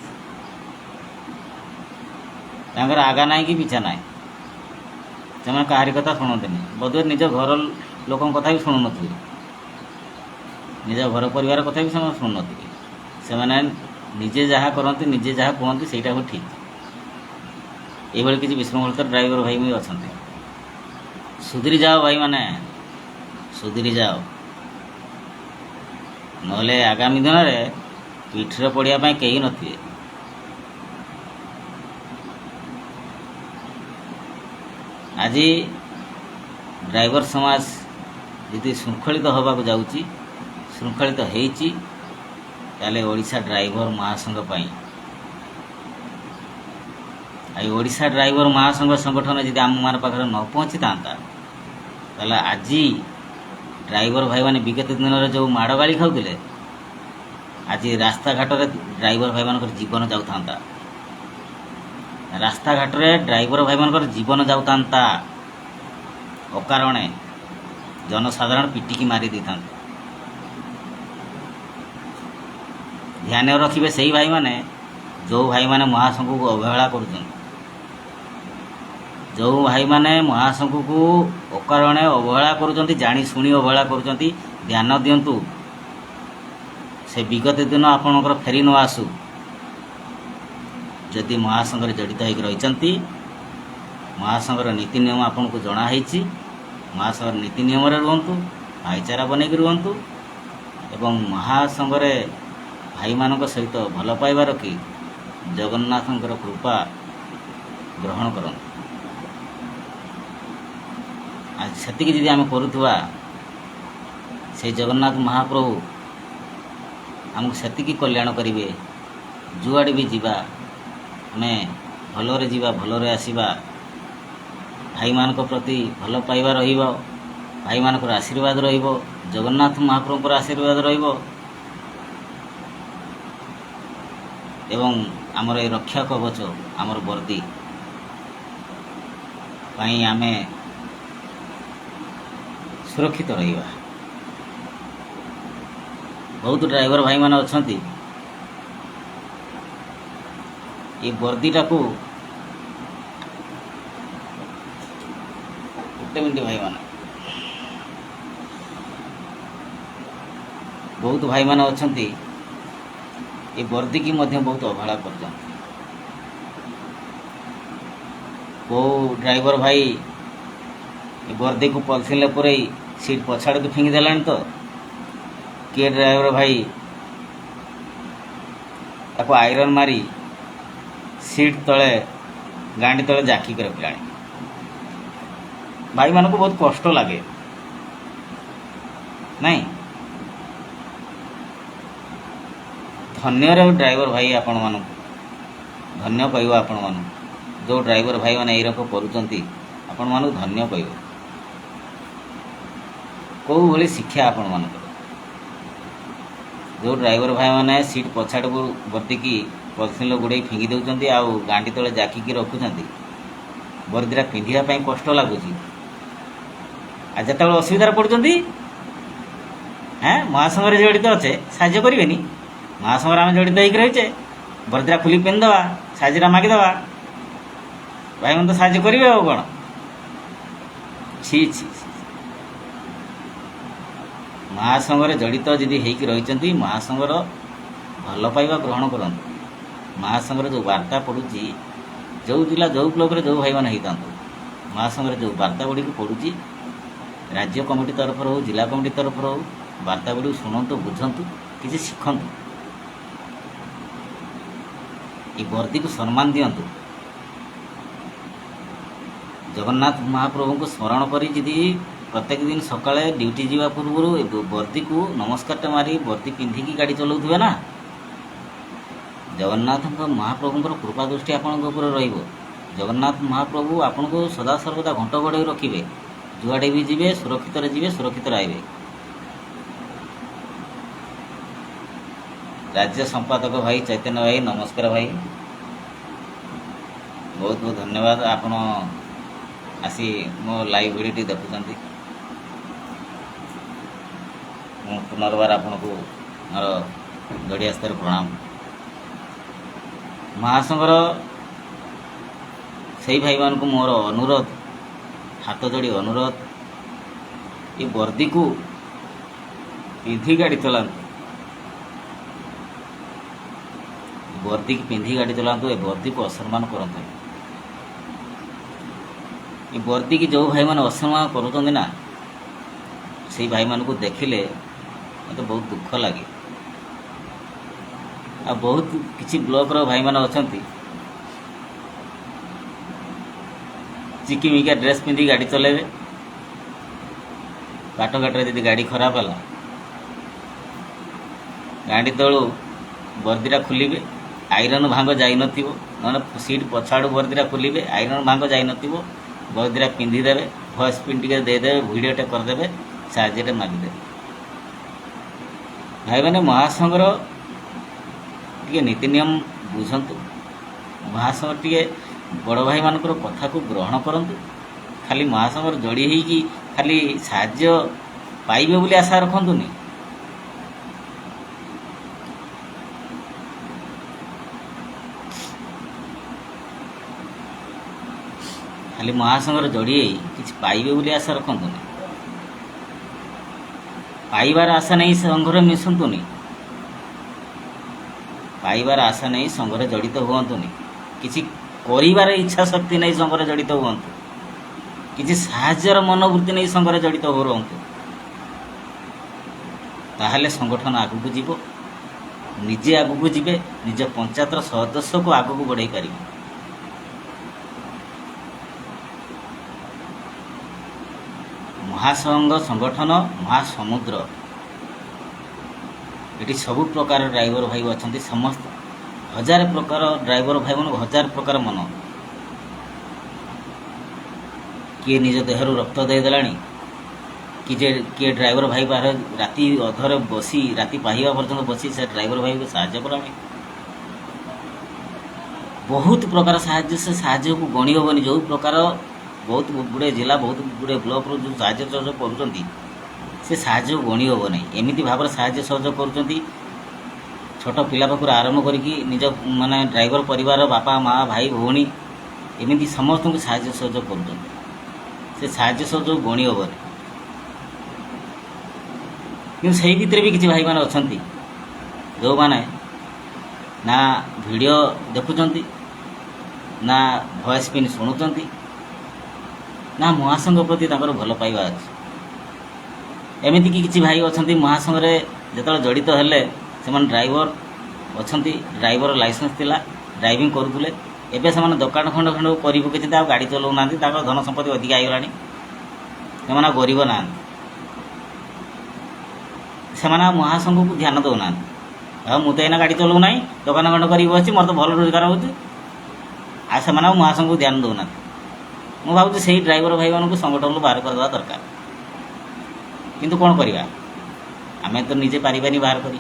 ତାଙ୍କର ଆଗା ନାହିଁ କି ପିଛା ନାହିଁ, ସେମାନେ କାହାରି କଥା ଶୁଣନ୍ତିନି, ବୋଧହୁଏ ନିଜ ଘର ଲୋକଙ୍କ କଥା ବି ଶୁଣୁନଥିବେ, ନିଜ ଘର ପରିବାର କଥା ବି ସେମାନେ ଶୁଣୁନଥିବେ। ସେମାନେ ନିଜେ ଯାହା କରନ୍ତି, ନିଜେ ଯାହା କୁହନ୍ତି, ସେଇଟା ହିଁ ଠିକ୍। ଏଇଭଳି କିଛି ବିଶୃଙ୍ଖଳିତ ଡ୍ରାଇଭର ଭାଇ ବି ଅଛନ୍ତି। ସୁଧୁରି ଯାଅ ଭାଇମାନେ, ସୁଧୁରି ଯାଅ, ନହେଲେ ଆଗାମୀ ଦିନରେ ପିଠିରେ ପଡ଼ିବା ପାଇଁ କେହି ନଥିବେ। ଆଜି ଡ୍ରାଇଭର ସମାଜ ଯଦି ଶୃଙ୍ଖଳିତ ହେବାକୁ ଯାଉଛି, ଶୃଙ୍ଖଳିତ ହେଇଛି, ତାହେଲେ ଓଡ଼ିଶା ଡ୍ରାଇଭର ମହାସଂଘ ପାଇଁ। ଆଉ ଓଡ଼ିଶା ଡ୍ରାଇଭର ମହାସଂଘ ସଂଗଠନ ଯଦି ଆମମାନଙ୍କ ପାଖରେ ନ ପହଞ୍ଚିଥାନ୍ତା, ତାହେଲେ ଆଜି ଡ୍ରାଇଭର ଭାଇମାନେ ବିଗତ ଦିନରେ ଯେଉଁ ମାଡ଼ ଗାଳି ଖାଉଥିଲେ, ଆଜି ରାସ୍ତାଘାଟରେ ଡ୍ରାଇଭର ଭାଇମାନଙ୍କର ଜୀବନ ଯାଉଥାନ୍ତା। ରାସ୍ତାଘାଟରେ ଡ୍ରାଇଭର ଭାଇମାନଙ୍କର ଜୀବନ ଯାଉଥାନ୍ତା ଅକାରଣେ, ଜନସାଧାରଣ ପିଟିକି ମାରି ଦେଇଥାନ୍ତେ। ଧ୍ୟାନ ରଖିବେ ସେଇ ଭାଇମାନେ, ଯେଉଁ ଭାଇମାନେ ମହାସଂଘକୁ ଅବହେଳା କରୁଛନ୍ତି, ଯେଉଁ ଭାଇମାନେ ମହାସଂଘକୁ ଅକାରଣେ ଅବହେଳା କରୁଛନ୍ତି, ଜାଣି ଶୁଣି ଅବହେଳା କରୁଛନ୍ତି, ଧ୍ୟାନ ଦିଅନ୍ତୁ। ସେ ବିଗତ ଦିନ ଆପଣଙ୍କର ଫେରି ନ ଆସୁ। ଯଦି ମହାସଂଘରେ ଜଡ଼ିତ ହେଇକି ରହିଛନ୍ତି, ମହାସଂଘର ନୀତି ନିୟମ ଆପଣଙ୍କୁ ଜଣା ହେଇଛି, ମହାସଂଘର ନୀତି ନିୟମରେ ରୁହନ୍ତୁ, ଭାଇଚାରା ବନେଇକି ରୁହନ୍ତୁ ଏବଂ ମହାସଂଘରେ ଭାଇମାନଙ୍କ ସହିତ ଭଲ ପାଇବା ରଖି ଜଗନ୍ନାଥଙ୍କର କୃପା ଗ୍ରହଣ କରନ୍ତୁ। ଆଜି ସେତିକି ଯଦି ଆମେ କରୁଥିବା, ସେଇ ଜଗନ୍ନାଥ ମହାପ୍ରଭୁ ଆମକୁ ସେତିକି କଲ୍ୟାଣ କରିବେ। ଯୁଆଡ଼େ ବି ଯିବା, ଆମେ ଭଲରେ ଯିବା, ଭଲରେ ଆସିବା। ଭାଇମାନଙ୍କ ପ୍ରତି ଭଲ ପାଇବା ରହିବ, ଭାଇମାନଙ୍କର ଆଶୀର୍ବାଦ ରହିବ, ଜଗନ୍ନାଥ ମହାପ୍ରଭୁଙ୍କର ଆଶୀର୍ବାଦ ରହିବ ଏବଂ ଆମର ଏ ରକ୍ଷା କବଚ ଆମର ବର୍ଦ୍ଦି ପାଇଁ ଆମେ ସୁରକ୍ଷିତ ରହିବା। ବହୁତ ଡ୍ରାଇଭର ଭାଇମାନେ ଅଛନ୍ତି, ଏ ବର୍ଦ୍ଦିଟାକୁ, ଗୋଟେ ମିନିଟ୍ ଭାଇମାନେ, ବହୁତ ଭାଇମାନେ ଅଛନ୍ତି, ଏ ବର୍ଦ୍ଦିକି ମଧ୍ୟ ବହୁତ ଅବହେଳା କରୁଛନ୍ତି। କେଉଁ ଡ୍ରାଇଭର ଭାଇ ଏ ବର୍ଦ୍ଦିକୁ ପଲିଥିନରେ ପୁରେଇ ସିଟ୍ ପଛଆଡ଼କୁ ଫିଙ୍ଗି ଦେଲାଣି ତ କିଏ ଡ୍ରାଇଭର ଭାଇ ତାକୁ ଆଇରନ୍ ମାରି ସିଟ୍ ତଳେ, ଗାଣ୍ଡି ତଳେ ଜାକିକି ରଖିଲାଣି। ଭାଇମାନଙ୍କୁ ବହୁତ କଷ୍ଟ ଲାଗେ ନାଇଁ? ଧନ୍ୟରେ ଡ୍ରାଇଭର ଭାଇ, ଆପଣମାନଙ୍କୁ ଧନ୍ୟ କହିବ। ଆପଣମାନଙ୍କୁ, ଯେଉଁ ଡ୍ରାଇଭର ଭାଇମାନେ ଏଇରକମ କରୁଛନ୍ତି, ଆପଣମାନଙ୍କୁ ଧନ୍ୟ କହିବ। କେଉଁ ଭଳି ଶିକ୍ଷା ଆପଣମାନଙ୍କର? ଯେଉଁ ଡ୍ରାଇଭର ଭାଇମାନେ ସିଟ୍ ପଛଆଡ଼କୁ ବର୍ତ୍ତିକି ପଲିଥିନରେ ଗୁଡ଼େଇ ଫିଙ୍ଗି ଦେଉଛନ୍ତି ଆଉ ଗାଣ୍ଡି ତଳେ ଜାକିକି ରଖୁଛନ୍ତି, ବର୍ଦ୍ଦିଟା ପିନ୍ଧିବା ପାଇଁ କଷ୍ଟ ଲାଗୁଛି, ଆଉ ଯେତେବେଳେ ଅସୁବିଧାରେ ପଡ଼ୁଛନ୍ତି, ହେଁ, ମହାସଂଘରେ ଜଡ଼ିତ ଅଛେ, ସାହାଯ୍ୟ କରିବେନି? ମହାସଂଘରେ ଆମେ ଜଡ଼ିତ ହେଇକି ରହିଛେ, ବର୍ଦ୍ଦିଟା ଖୋଲି ପିନ୍ଧିଦେବା, ସାହାଯ୍ୟଟା ମାଗିଦେବା, ଭାଇମାନେ ତ ସାହାଯ୍ୟ କରିବେ ଆଉ କ'ଣ? ଛି ଛି ଛି। ମହାସଂଘରେ ଜଡ଼ିତ ଯଦି ହେଇକି ରହିଛନ୍ତି, ମହାସଂଘର ଭଲ ପାଇବା ଗ୍ରହଣ କରନ୍ତୁ। ମହାସଂଘରେ ଯେଉଁ ବାର୍ତ୍ତା ପଡ଼ୁଛି, ଯେଉଁ ଜିଲ୍ଲା, ଯେଉଁ ବ୍ଲକରେ ଯେଉଁ ଭାଇମାନେ ହେଇଥାନ୍ତୁ, ମହାସଂଘରେ ଯେଉଁ ବାର୍ତ୍ତା ଗୁଡ଼ିକ ପଡ଼ୁଛି, ରାଜ୍ୟ କମିଟି ତରଫରୁ ହେଉ, ଜିଲ୍ଲା କମିଟି ତରଫରୁ ହେଉ, ବାର୍ତ୍ତା ଗୁଡ଼ିକୁ ଶୁଣନ୍ତୁ, ବୁଝନ୍ତୁ, କିଛି ଶିଖନ୍ତୁ। ଏ ବର୍ଦ୍ଦିକୁ ସମ୍ମାନ ଦିଅନ୍ତୁ। ଜଗନ୍ନାଥ ମହାପ୍ରଭୁଙ୍କୁ ସ୍ମରଣ କରି ଯଦି ପ୍ରତ୍ୟେକ ଦିନ ସକାଳେ ଡ୍ୟୁଟି ଯିବା ପୂର୍ବରୁ ଏ ବର୍ଦ୍ଦିକୁ ନମସ୍କାରଟା ମାରି ବର୍ଦ୍ଦି ପିନ୍ଧିକି ଗାଡ଼ି ଚଲାଉଥିବେ ନା, ଜଗନ୍ନାଥଙ୍କ ମହାପ୍ରଭୁଙ୍କର କୃପା ଦୃଷ୍ଟି ଆପଣଙ୍କ ଉପରେ ରହିବ। ଜଗନ୍ନାଥ ମହାପ୍ରଭୁ ଆପଣଙ୍କୁ ସଦାସର୍ବଦା ଘଣ୍ଟ ଘୋଡ଼େଇ ରଖିବେ। ଯୁଆଡ଼େ ବି ଯିବେ, ସୁରକ୍ଷିତରେ ଯିବେ, ସୁରକ୍ଷିତରେ ଆଇବେ। ରାଜ୍ୟ ସମ୍ପାଦକ ଭାଇ ଚୈତନ୍ୟ ଭାଇ, ନମସ୍କାର ଭାଇ, ବହୁତ ବହୁତ ଧନ୍ୟବାଦ। ଆପଣ ଆସି ମୋ ଲାଇଭ୍ ଭିଡ଼ିଓଟି ଦେଖୁଛନ୍ତି। ମୁଁ ପୁନର୍ବାର ଆପଣଙ୍କୁ ମୋର ଯୋଡ଼ିଆ ସ୍ତରରେ ପ୍ରଣାମ। ମହାସଂଘର ସେଇ ଭାଇମାନଙ୍କୁ ମୋର ଅନୁରୋଧ, ହାତ ଯୋଡ଼ି ଅନୁରୋଧ, ଏ ବର୍ଦ୍ଦିକୁ ପିନ୍ଧି ଗାଡ଼ି ଚଲାନ୍ତୁ। ବର୍ଦ୍ଦିକି ପିନ୍ଧି ଗାଡ଼ି ଚଲାନ୍ତୁ। ଏ ବର୍ଦ୍ଦିକୁ ଅସମ୍ମାନ କରନ୍ତୁ। ଏ ବର୍ଦ୍ଦିକି ଯେଉଁ ଭାଇମାନେ ଅସମ୍ମାନ କରୁଛନ୍ତି ନା, ସେଇ ଭାଇମାନଙ୍କୁ ଦେଖିଲେ ମୋତେ ବହୁତ ଦୁଃଖ ଲାଗେ। ଆଉ ବହୁତ କିଛି ବ୍ଲକର ଭାଇମାନେ ଅଛନ୍ତି, ଚିକିମିକିଆ ଡ୍ରେସ୍ ପିନ୍ଧି ଗାଡ଼ି ଚଲାଇବେ। ବାଟଘାଟରେ ଯଦି ଗାଡ଼ି ଖରାପ ହେଲା, ଗାଡ଼ି ତଳୁ ବର୍ଦ୍ଦିଟା ଖୋଲିବେ, ଆଇରନ୍ ଭାଙ୍ଗ ଯାଇନଥିବ, ନହେଲେ ସିଟ୍ ପଛଆଡ଼ୁ ବର୍ଦ୍ଦିଟା ଖୋଲିବେ, ଆଇରନ୍ ଭାଙ୍ଗ ଯାଇନଥିବ, ବର୍ଦ୍ଦିଟା ପିନ୍ଧିଦେବେ, ଭଏସ୍ ପିନ୍ ଟିକେ ଦେଇଦେବେ, ଭିଡ଼ିଓଟେ କରିଦେବେ, ସାହାଯ୍ୟଟେ ମାଗିଦେବେ। ଭାଇମାନେ, ମହାସଂଘର ଟିକେ ନୀତି ନିୟମ ବୁଝନ୍ତୁ। ମହାସଂଘ ଟିକେ ବଡ଼ ଭାଇମାନଙ୍କର କଥାକୁ ଗ୍ରହଣ କରନ୍ତୁ। ଖାଲି ମହାସଂଘରେ ଯୋଡ଼ି ହେଇକି ଖାଲି ସାହାଯ୍ୟ ପାଇବେ ବୋଲି ଆଶା ରଖନ୍ତୁନି। ଖାଲି ମହାସଂଘରେ ଯୋଡ଼ି ହେଇ କିଛି ପାଇବେ ବୋଲି ଆଶା ରଖନ୍ତୁନି। ପାଇବାର ଆଶା ନେଇ ସଂଘରେ ମିଶନ୍ତୁନି। ପାଇବାର ଆଶା ନେଇ ସଂଘରେ ଜଡ଼ିତ ହୁଅନ୍ତୁନି। କିଛି କରିବାର ଇଚ୍ଛା ଶକ୍ତି ନେଇ ସଂଘରେ ଜଡ଼ିତ ହୁଅନ୍ତୁ, କିଛି ସାହାଯ୍ୟର ମନୋବୃତ୍ତି ନେଇ ସଂଘରେ ଜଡ଼ିତ ହୋଇ ରୁହନ୍ତୁ, ତାହେଲେ ସଂଗଠନ ଆଗକୁ ଯିବ, ନିଜେ ଆଗକୁ ଯିବେ, ନିଜ ପଞ୍ଚାୟତର ସଦସ୍ୟକୁ ଆଗକୁ ବଢ଼େଇ ପାରିବେ। ମହାସଂଘ ସଂଗଠନ ମହାସମୁଦ୍ର। ଏଠି ସବୁ ପ୍ରକାର ଡ୍ରାଇଭର ଭାଇ ଅଛନ୍ତି, ସମସ୍ତ ହଜାର ପ୍ରକାର ଡ୍ରାଇଭର ଭାଇମାନଙ୍କୁ ହଜାର ପ୍ରକାର ମନ। କିଏ ନିଜ ଦେହରୁ ରକ୍ତ ଦେଇଦେଲାଣି, କି ଯେ କିଏ ଡ୍ରାଇଭର ଭାଇ ପାଖରେ ରାତି ଅଧରେ ବସି, ରାତି ପାହିବା ପର୍ଯ୍ୟନ୍ତ ବସି ସେ ଡ୍ରାଇଭର ଭାଇକୁ ସାହାଯ୍ୟ କଲାଣି। ବହୁତ ପ୍ରକାର ସାହାଯ୍ୟ, ସେ ସାହାଯ୍ୟକୁ ଗଣି ହେବନି। ଯେଉଁ ପ୍ରକାର ବହୁତ ଗୁଡ଼ିଏ ଜିଲ୍ଲା, ବହୁତ ଗୁଡ଼ିଏ ବ୍ଲକରୁ ଯେଉଁ ସାହାଯ୍ୟ ସହଯୋଗ କରୁଛନ୍ତି, ସେ ସାହାଯ୍ୟକୁ ଗଣି ହେବ ନାହିଁ। ଏମିତି ଭାବରେ ସାହାଯ୍ୟ ସହଯୋଗ କରୁଛନ୍ତି, ଛୋଟ ପିଲା ପାଖରୁ ଆରମ୍ଭ କରିକି ନିଜ ମାନେ ଡ୍ରାଇଭର ପରିବାର, ବାପା ମା, ଭାଇ ଭଉଣୀ, ଏମିତି ସମସ୍ତଙ୍କୁ ସାହାଯ୍ୟ ସହଯୋଗ କରୁଛନ୍ତି। ସେ ସାହାଯ୍ୟ ସହଯୋଗ ଗଣି ହେବନି। କିନ୍ତୁ ସେଇ ଭିତରେ ବି କିଛି ଭାଇମାନେ ଅଛନ୍ତି, ଯେଉଁମାନେ ନା ଭିଡ଼ିଓ ଦେଖୁଛନ୍ତି, ନା ଭଏସ୍ ପିନ୍ ଶୁଣୁଛନ୍ତି, ନା ମହାସଂଘ ପ୍ରତି ତାଙ୍କର ଭଲ ପାଇବା ଅଛି। ଏମିତିକି କିଛି ଭାଇ ଅଛନ୍ତି, ମହାସଂଘରେ ଯେତେବେଳେ ଜଡ଼ିତ ହେଲେ, ସେମାନେ ଡ୍ରାଇଭର ଅଛନ୍ତି, ଡ୍ରାଇଭର ଲାଇସେନ୍ସ ଥିଲା, ଡ୍ରାଇଭିଂ କରୁଥିଲେ। ଏବେ ସେମାନେ ଦୋକାନ ଖଣ୍ଡ ଖଣ୍ଡ କରି ପକେଇଛନ୍ତି, ଆଉ ଗାଡ଼ି ଚଲାଉନାହାନ୍ତି। ତାଙ୍କର ଧନ ସମ୍ପତ୍ତି ଅଧିକା ହେଇଗଲାଣି, ସେମାନେ ଆଉ ଗରିବ ନାହାନ୍ତି। ସେମାନେ ଆଉ ମହାସଂଘକୁ ଧ୍ୟାନ ଦେଉନାହାନ୍ତି। ଆଉ ମୁଁ ତ ଏଇନା ଗାଡ଼ି ଚଲାଉନାହିଁ, ଦୋକାନ ଖଣ୍ଡ କରିକି ବସିଛି, ମୋର ତ ଭଲ ରୋଜଗାର ହେଉଛି। ଆଉ ସେମାନେ ଆଉ ମହାସଂଘକୁ ଧ୍ୟାନ ଦେଉନାହାନ୍ତି। ମୁଁ ଭାବୁଛି ସେଇ ଡ୍ରାଇଭର ଭାଇମାନଙ୍କୁ ସଂଗଠନରୁ ବାହାର କରିଦେବା ଦରକାର। କିନ୍ତୁ କ'ଣ କରିବା, ଆମେ ତ ନିଜେ ପାରିବାନି ବାହାର କରି।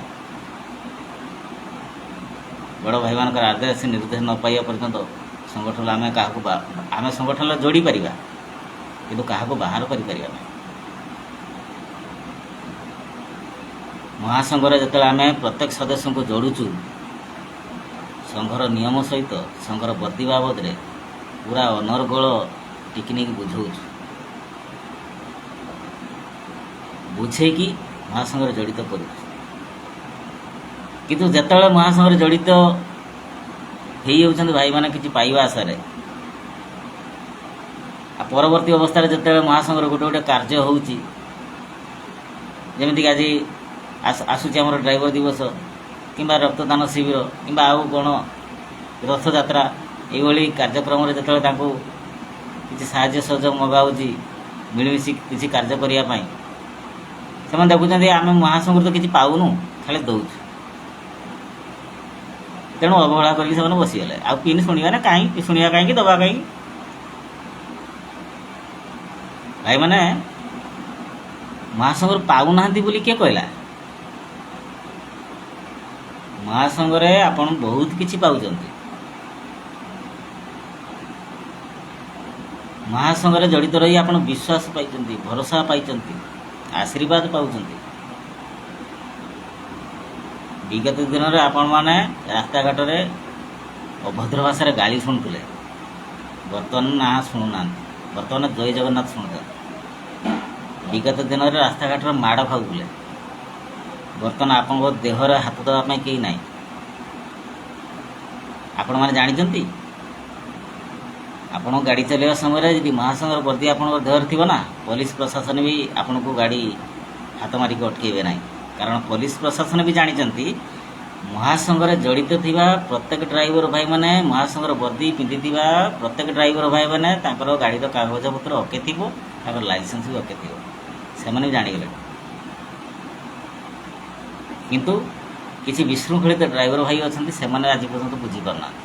ବଡ଼ ଭାଇମାନଙ୍କର ଆଦେଶ ନିର୍ଦ୍ଦେଶ ନ ପାଇବା ପର୍ଯ୍ୟନ୍ତ ସଂଗଠନ ଆମେ କାହାକୁ, ଆମେ ସଂଗଠନରେ ଯୋଡ଼ି ପାରିବା, କିନ୍ତୁ କାହାକୁ ବାହାର କରିପାରିବା ନାହିଁ। ମହାସଂଘରେ ଯେତେବେଳେ ଆମେ ପ୍ରତ୍ୟେକ ସଦସ୍ୟଙ୍କୁ ଯୋଡ଼ୁଛୁ, ସଂଘର ନିୟମ ସହିତ ସଂଘର ବର୍ଦ୍ଦି ବାବଦରେ ପୁରା ଅନର୍ଗଳ ଟିକିନିକି ବୁଝାଉଛୁ, ବୁଝେଇକି ମହାସଂଘରେ ଜଡ଼ିତ କରୁଛୁ। କିନ୍ତୁ ଯେତେବେଳେ ମହାସଂଘରେ ଜଡ଼ିତ ହେଇଯାଉଛନ୍ତି ଭାଇମାନେ କିଛି ପାଇବା ଆଶାରେ, ଆଉ ପରବର୍ତ୍ତୀ ଅବସ୍ଥାରେ ଯେତେବେଳେ ମହାସଂଘର ଗୋଟେ ଗୋଟେ କାର୍ଯ୍ୟ ହେଉଛି, ଯେମିତିକି ଆଜି ଆସୁଛି ଆମର ଡ୍ରାଇଭର ଦିବସ, କିମ୍ବା ରକ୍ତଦାନ ଶିବିର, କିମ୍ବା ଆଉ କ'ଣ ରଥଯାତ୍ରା, ଏଇଭଳି କାର୍ଯ୍ୟକ୍ରମରେ ଯେତେବେଳେ ତାଙ୍କୁ କିଛି ସାହାଯ୍ୟ ସହଯୋଗ ମଗାଉଛି ମିଳିମିଶି କିଛି କାର୍ଯ୍ୟ କରିବା ପାଇଁ, ସେମାନେ ଦେଖୁଛନ୍ତି ଆମେ ମହାସଂଘରୁ ତ କିଛି ପାଉନୁ, ଖାଲି ଦେଉଛୁ। ତେଣୁ ଅବହେଳା କରିକି ସେମାନେ ବସିଗଲେ। ଆଉ ପିନ୍ ଶୁଣିବା ନା କାହିଁକି, ଶୁଣିବା କାହିଁକି, ଦେବା କାହିଁକି? ଭାଇମାନେ, ମହାସଂଘରୁ ପାଉନାହାନ୍ତି ବୋଲି କିଏ କହିଲା? ମହାସଂଘରେ ଆପଣ ବହୁତ କିଛି ପାଉଛନ୍ତି। ମହାସଂଘରେ ଜଡ଼ିତ ରହି ଆପଣ ବିଶ୍ୱାସ ପାଇଛନ୍ତି, ଭରସା ପାଇଛନ୍ତି, ଆଶୀର୍ବାଦ ପାଉଛନ୍ତି। ବିଗତ ଦିନରେ ଆପଣମାନେ ରାସ୍ତାଘାଟରେ ଅଭଦ୍ର ଭାଷାରେ ଗାଳି ଶୁଣୁଥିଲେ, ବର୍ତ୍ତମାନ ନା ଶୁଣୁନାହାନ୍ତି। ବର୍ତ୍ତମାନ ଜୟ ଜଗନ୍ନାଥ ଶୁଣୁଛନ୍ତି। ବିଗତ ଦିନରେ ରାସ୍ତାଘାଟରେ ମାଡ଼ ଖାଉଥିଲେ, ବର୍ତ୍ତମାନ ଆପଣଙ୍କ ଦେହରେ ହାତ ଦେବା ପାଇଁ କେହି ନାହିଁ। ଆପଣମାନେ ଜାଣିଛନ୍ତି, ଆପଣ ଗାଡ଼ି ଚଲାଇବା ସମୟରେ ଯଦି ମହାସଂଘର ବର୍ଦ୍ଦି ଆପଣଙ୍କ ଦେହରେ ଥିବ ନା, ପୋଲିସ ପ୍ରଶାସନ ବି ଆପଣଙ୍କୁ ଗାଡ଼ି ହାତ ମାରିକି ଅଟକେଇବେ ନାହିଁ। କାରଣ ପୋଲିସ ପ୍ରଶାସନ ବି ଜାଣିଛନ୍ତି, ମହାସଂଘରେ ଜଡ଼ିତ ଥିବା ପ୍ରତ୍ୟେକ ଡ୍ରାଇଭର ଭାଇମାନେ, ମହାସଂଘର ବର୍ଦ୍ଦି ପିନ୍ଧିଥିବା ପ୍ରତ୍ୟେକ ଡ୍ରାଇଭର ଭାଇମାନେ, ତାଙ୍କର ଗାଡ଼ିର କାଗଜପତ୍ର ଓକେ ଥିବ, ତାଙ୍କର ଲାଇସେନ୍ସ ବି ଓକେ ଥିବ। ସେମାନେ ବି ଜାଣିଗଲେଣି। କିନ୍ତୁ କିଛି ବିଶୃଙ୍ଖଳିତ ଡ୍ରାଇଭର ଭାଇ ଅଛନ୍ତି, ସେମାନେ ଆଜି ପର୍ଯ୍ୟନ୍ତ ବୁଝିପାରୁନାହାନ୍ତି।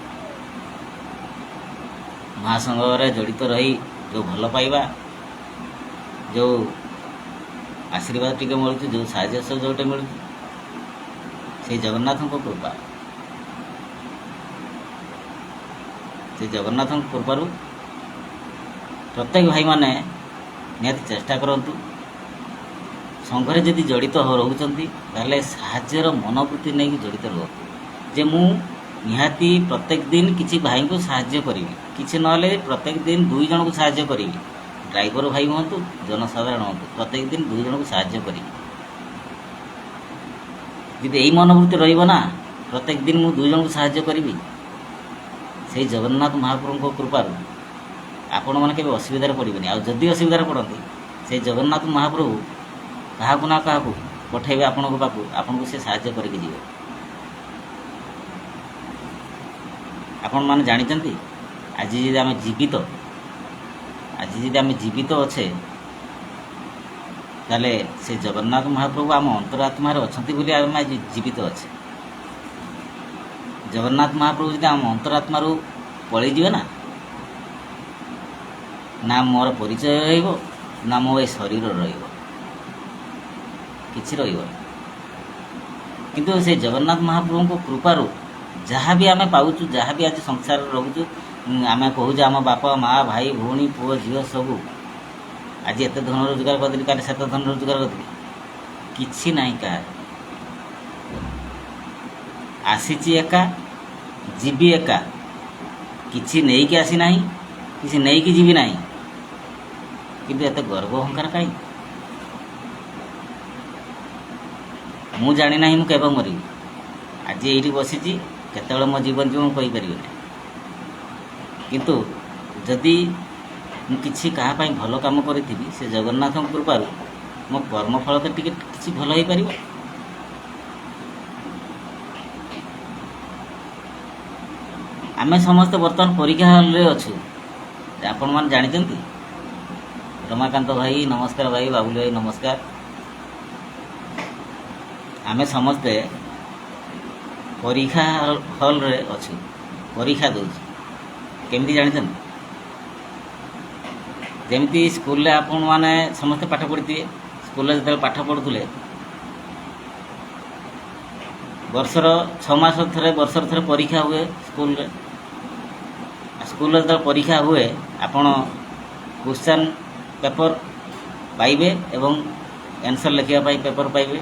ମହାସଂଘରେ ଜଡ଼ିତ ରହି ଯେଉଁ ଭଲ ପାଇବା, ଯେଉଁ ଆଶୀର୍ବାଦ ଟିକେ ମିଳୁଛି, ଯେଉଁ ସାହାଯ୍ୟ ସହଯୋଗଟେ ମିଳୁଛି, ସେଇ ଜଗନ୍ନାଥଙ୍କ କୃପା। ସେ ଜଗନ୍ନାଥଙ୍କ କୃପାରୁ ପ୍ରତ୍ୟେକ ଭାଇମାନେ ନିହାତି ଚେଷ୍ଟା କରନ୍ତୁ। ସଂଘରେ ଯଦି ଜଡ଼ିତ ରହୁଛନ୍ତି, ତାହେଲେ ସାହାଯ୍ୟର ମନୋବୃତ୍ତି ନେଇକି ଜଡ଼ିତ ରୁହନ୍ତୁ, ଯେ ମୁଁ ନିହାତି ପ୍ରତ୍ୟେକ ଦିନ କିଛି ଭାଇଙ୍କୁ ସାହାଯ୍ୟ କରିବି, କିଛି ନହେଲେ ପ୍ରତ୍ୟେକ ଦିନ 2 ଜଣଙ୍କୁ ସାହାଯ୍ୟ କରିବି। ଡ୍ରାଇଭର ଭାଇ ହୁଅନ୍ତୁ, ଜନସାଧାରଣ ହୁଅନ୍ତୁ, ପ୍ରତ୍ୟେକ ଦିନ 2 ଜଣଙ୍କୁ ସାହାଯ୍ୟ କରିବି। ଯଦି ଏଇ ମନୋବୃତ୍ତି ରହିବ ନା, ପ୍ରତ୍ୟେକ ଦିନ ମୁଁ 2 ଜଣଙ୍କୁ ସାହାଯ୍ୟ କରିବି, ସେଇ ଜଗନ୍ନାଥ ମହାପ୍ରଭୁଙ୍କ କୃପାରୁ ଆପଣମାନେ କେବେ ଅସୁବିଧାରେ ପଡ଼ିବେନି। ଆଉ ଯଦି ଅସୁବିଧାରେ ପଡ଼ନ୍ତି, ସେଇ ଜଗନ୍ନାଥ ମହାପ୍ରଭୁ କାହାକୁ ନା କାହାକୁ ପଠାଇବେ ଆପଣଙ୍କ ପାଖକୁ, ଆପଣଙ୍କୁ ସେ ସାହାଯ୍ୟ କରିକି ଯିବେ। ଆପଣମାନେ ଜାଣିଛନ୍ତି, ଆଜି ଯଦି ଆମେ ଜୀବିତ, ଆଜି ଯଦି ଆମେ ଜୀବିତ ଅଛେ, ତାହେଲେ ସେ ଜଗନ୍ନାଥ ମହାପ୍ରଭୁ ଆମ ଅନ୍ତରାତ୍ମାରେ ଅଛନ୍ତି ବୋଲି ଆମେ ଆଜି ଜୀବିତ ଅଛେ। ଜଗନ୍ନାଥ ମହାପ୍ରଭୁ ଯଦି ଆମ ଅନ୍ତରାତ୍ମାରୁ ପଳେଇଯିବେ ନା, ନା ମୋର ପରିଚୟ ରହିବ, ନା ମୋ ଏ ଶରୀର ରହିବ, କିଛି ରହିବନି। କିନ୍ତୁ ସେ ଜଗନ୍ନାଥ ମହାପ୍ରଭୁଙ୍କ କୃପାରୁ ଯାହା ବି ଆମେ ପାଉଛୁ, ଯାହା ବି ଆଜି ସଂସାରରେ ରହୁଛୁ, ଆମେ କହୁଛୁ ଆମ ବାପା ମା ଭାଇ ଭଉଣୀ ପୁଅ ଝିଅ ସବୁ, ଆଜି ଏତେ ଧନ ରୋଜଗାର କରିଦେଲି, କାଲି ସେତେ ଧନ ରୋଜଗାର କରିଦେଲି, କିଛି ନାହିଁ କାହାର। ଆସିଛି ଏକା, ଯିବି ଏକା, କିଛି ନେଇକି ଆସିନାହିଁ, କିଛି ନେଇକି ଯିବି ନାହିଁ, କିନ୍ତୁ ଏତେ ଗର୍ବ ଅହଙ୍କାର କାହିଁ? ମୁଁ ଜାଣିନାହିଁ ମୁଁ କେବେ ମରିବି। ଆଜି ଏଇଠି ବସିଛି, କେତେବେଳେ ମୋ ଜୀବନ ଯିବ ମୁଁ କହିପାରିବିନି। କିନ୍ତୁ ଯଦି ମୁଁ କିଛି କାହା ପାଇଁ ଭଲ କାମ କରିଥିବି, ସେ ଜଗନ୍ନାଥଙ୍କ କୃପାରୁ ମୋ କର୍ମଫଳ ତ ଟିକେ କିଛି ଭଲ ହେଇପାରିବ। ଆମେ ସମସ୍ତେ ବର୍ତ୍ତମାନ ପରୀକ୍ଷା ହଲ୍ରେ ଅଛୁ, ଆପଣମାନେ ଜାଣିଛନ୍ତି। ରମାକାନ୍ତ ଭାଇ ନମସ୍କାର, ଭାଇ ବାବୁଲି ଭାଇ ନମସ୍କାର। ଆମେ ସମସ୍ତେ ପରୀକ୍ଷା ହଲ୍ରେ ଅଛୁ, ପରୀକ୍ଷା ଦେଉଛୁ। କେମିତି ଜାଣିଛନ୍ତି? ଯେମିତି ସ୍କୁଲରେ ଆପଣମାନେ ସମସ୍ତେ ପାଠ ପଢ଼ିଥିବେ, ସ୍କୁଲରେ ଯେତେବେଳେ ପାଠ ପଢ଼ୁଥିଲେ, ବର୍ଷର 6 ମାସ ଥରେ, ବର୍ଷର ଥରେ ପରୀକ୍ଷା ହୁଏ ସ୍କୁଲରେ। ସ୍କୁଲରେ ଯେତେବେଳେ ପରୀକ୍ଷା ହୁଏ, ଆପଣ କ୍ୱେଶ୍ଚନ୍ ପେପର୍ ପାଇବେ ଏବଂ ଆନ୍ସର୍ ଲେଖିବା ପାଇଁ ପେପର୍ ପାଇବେ,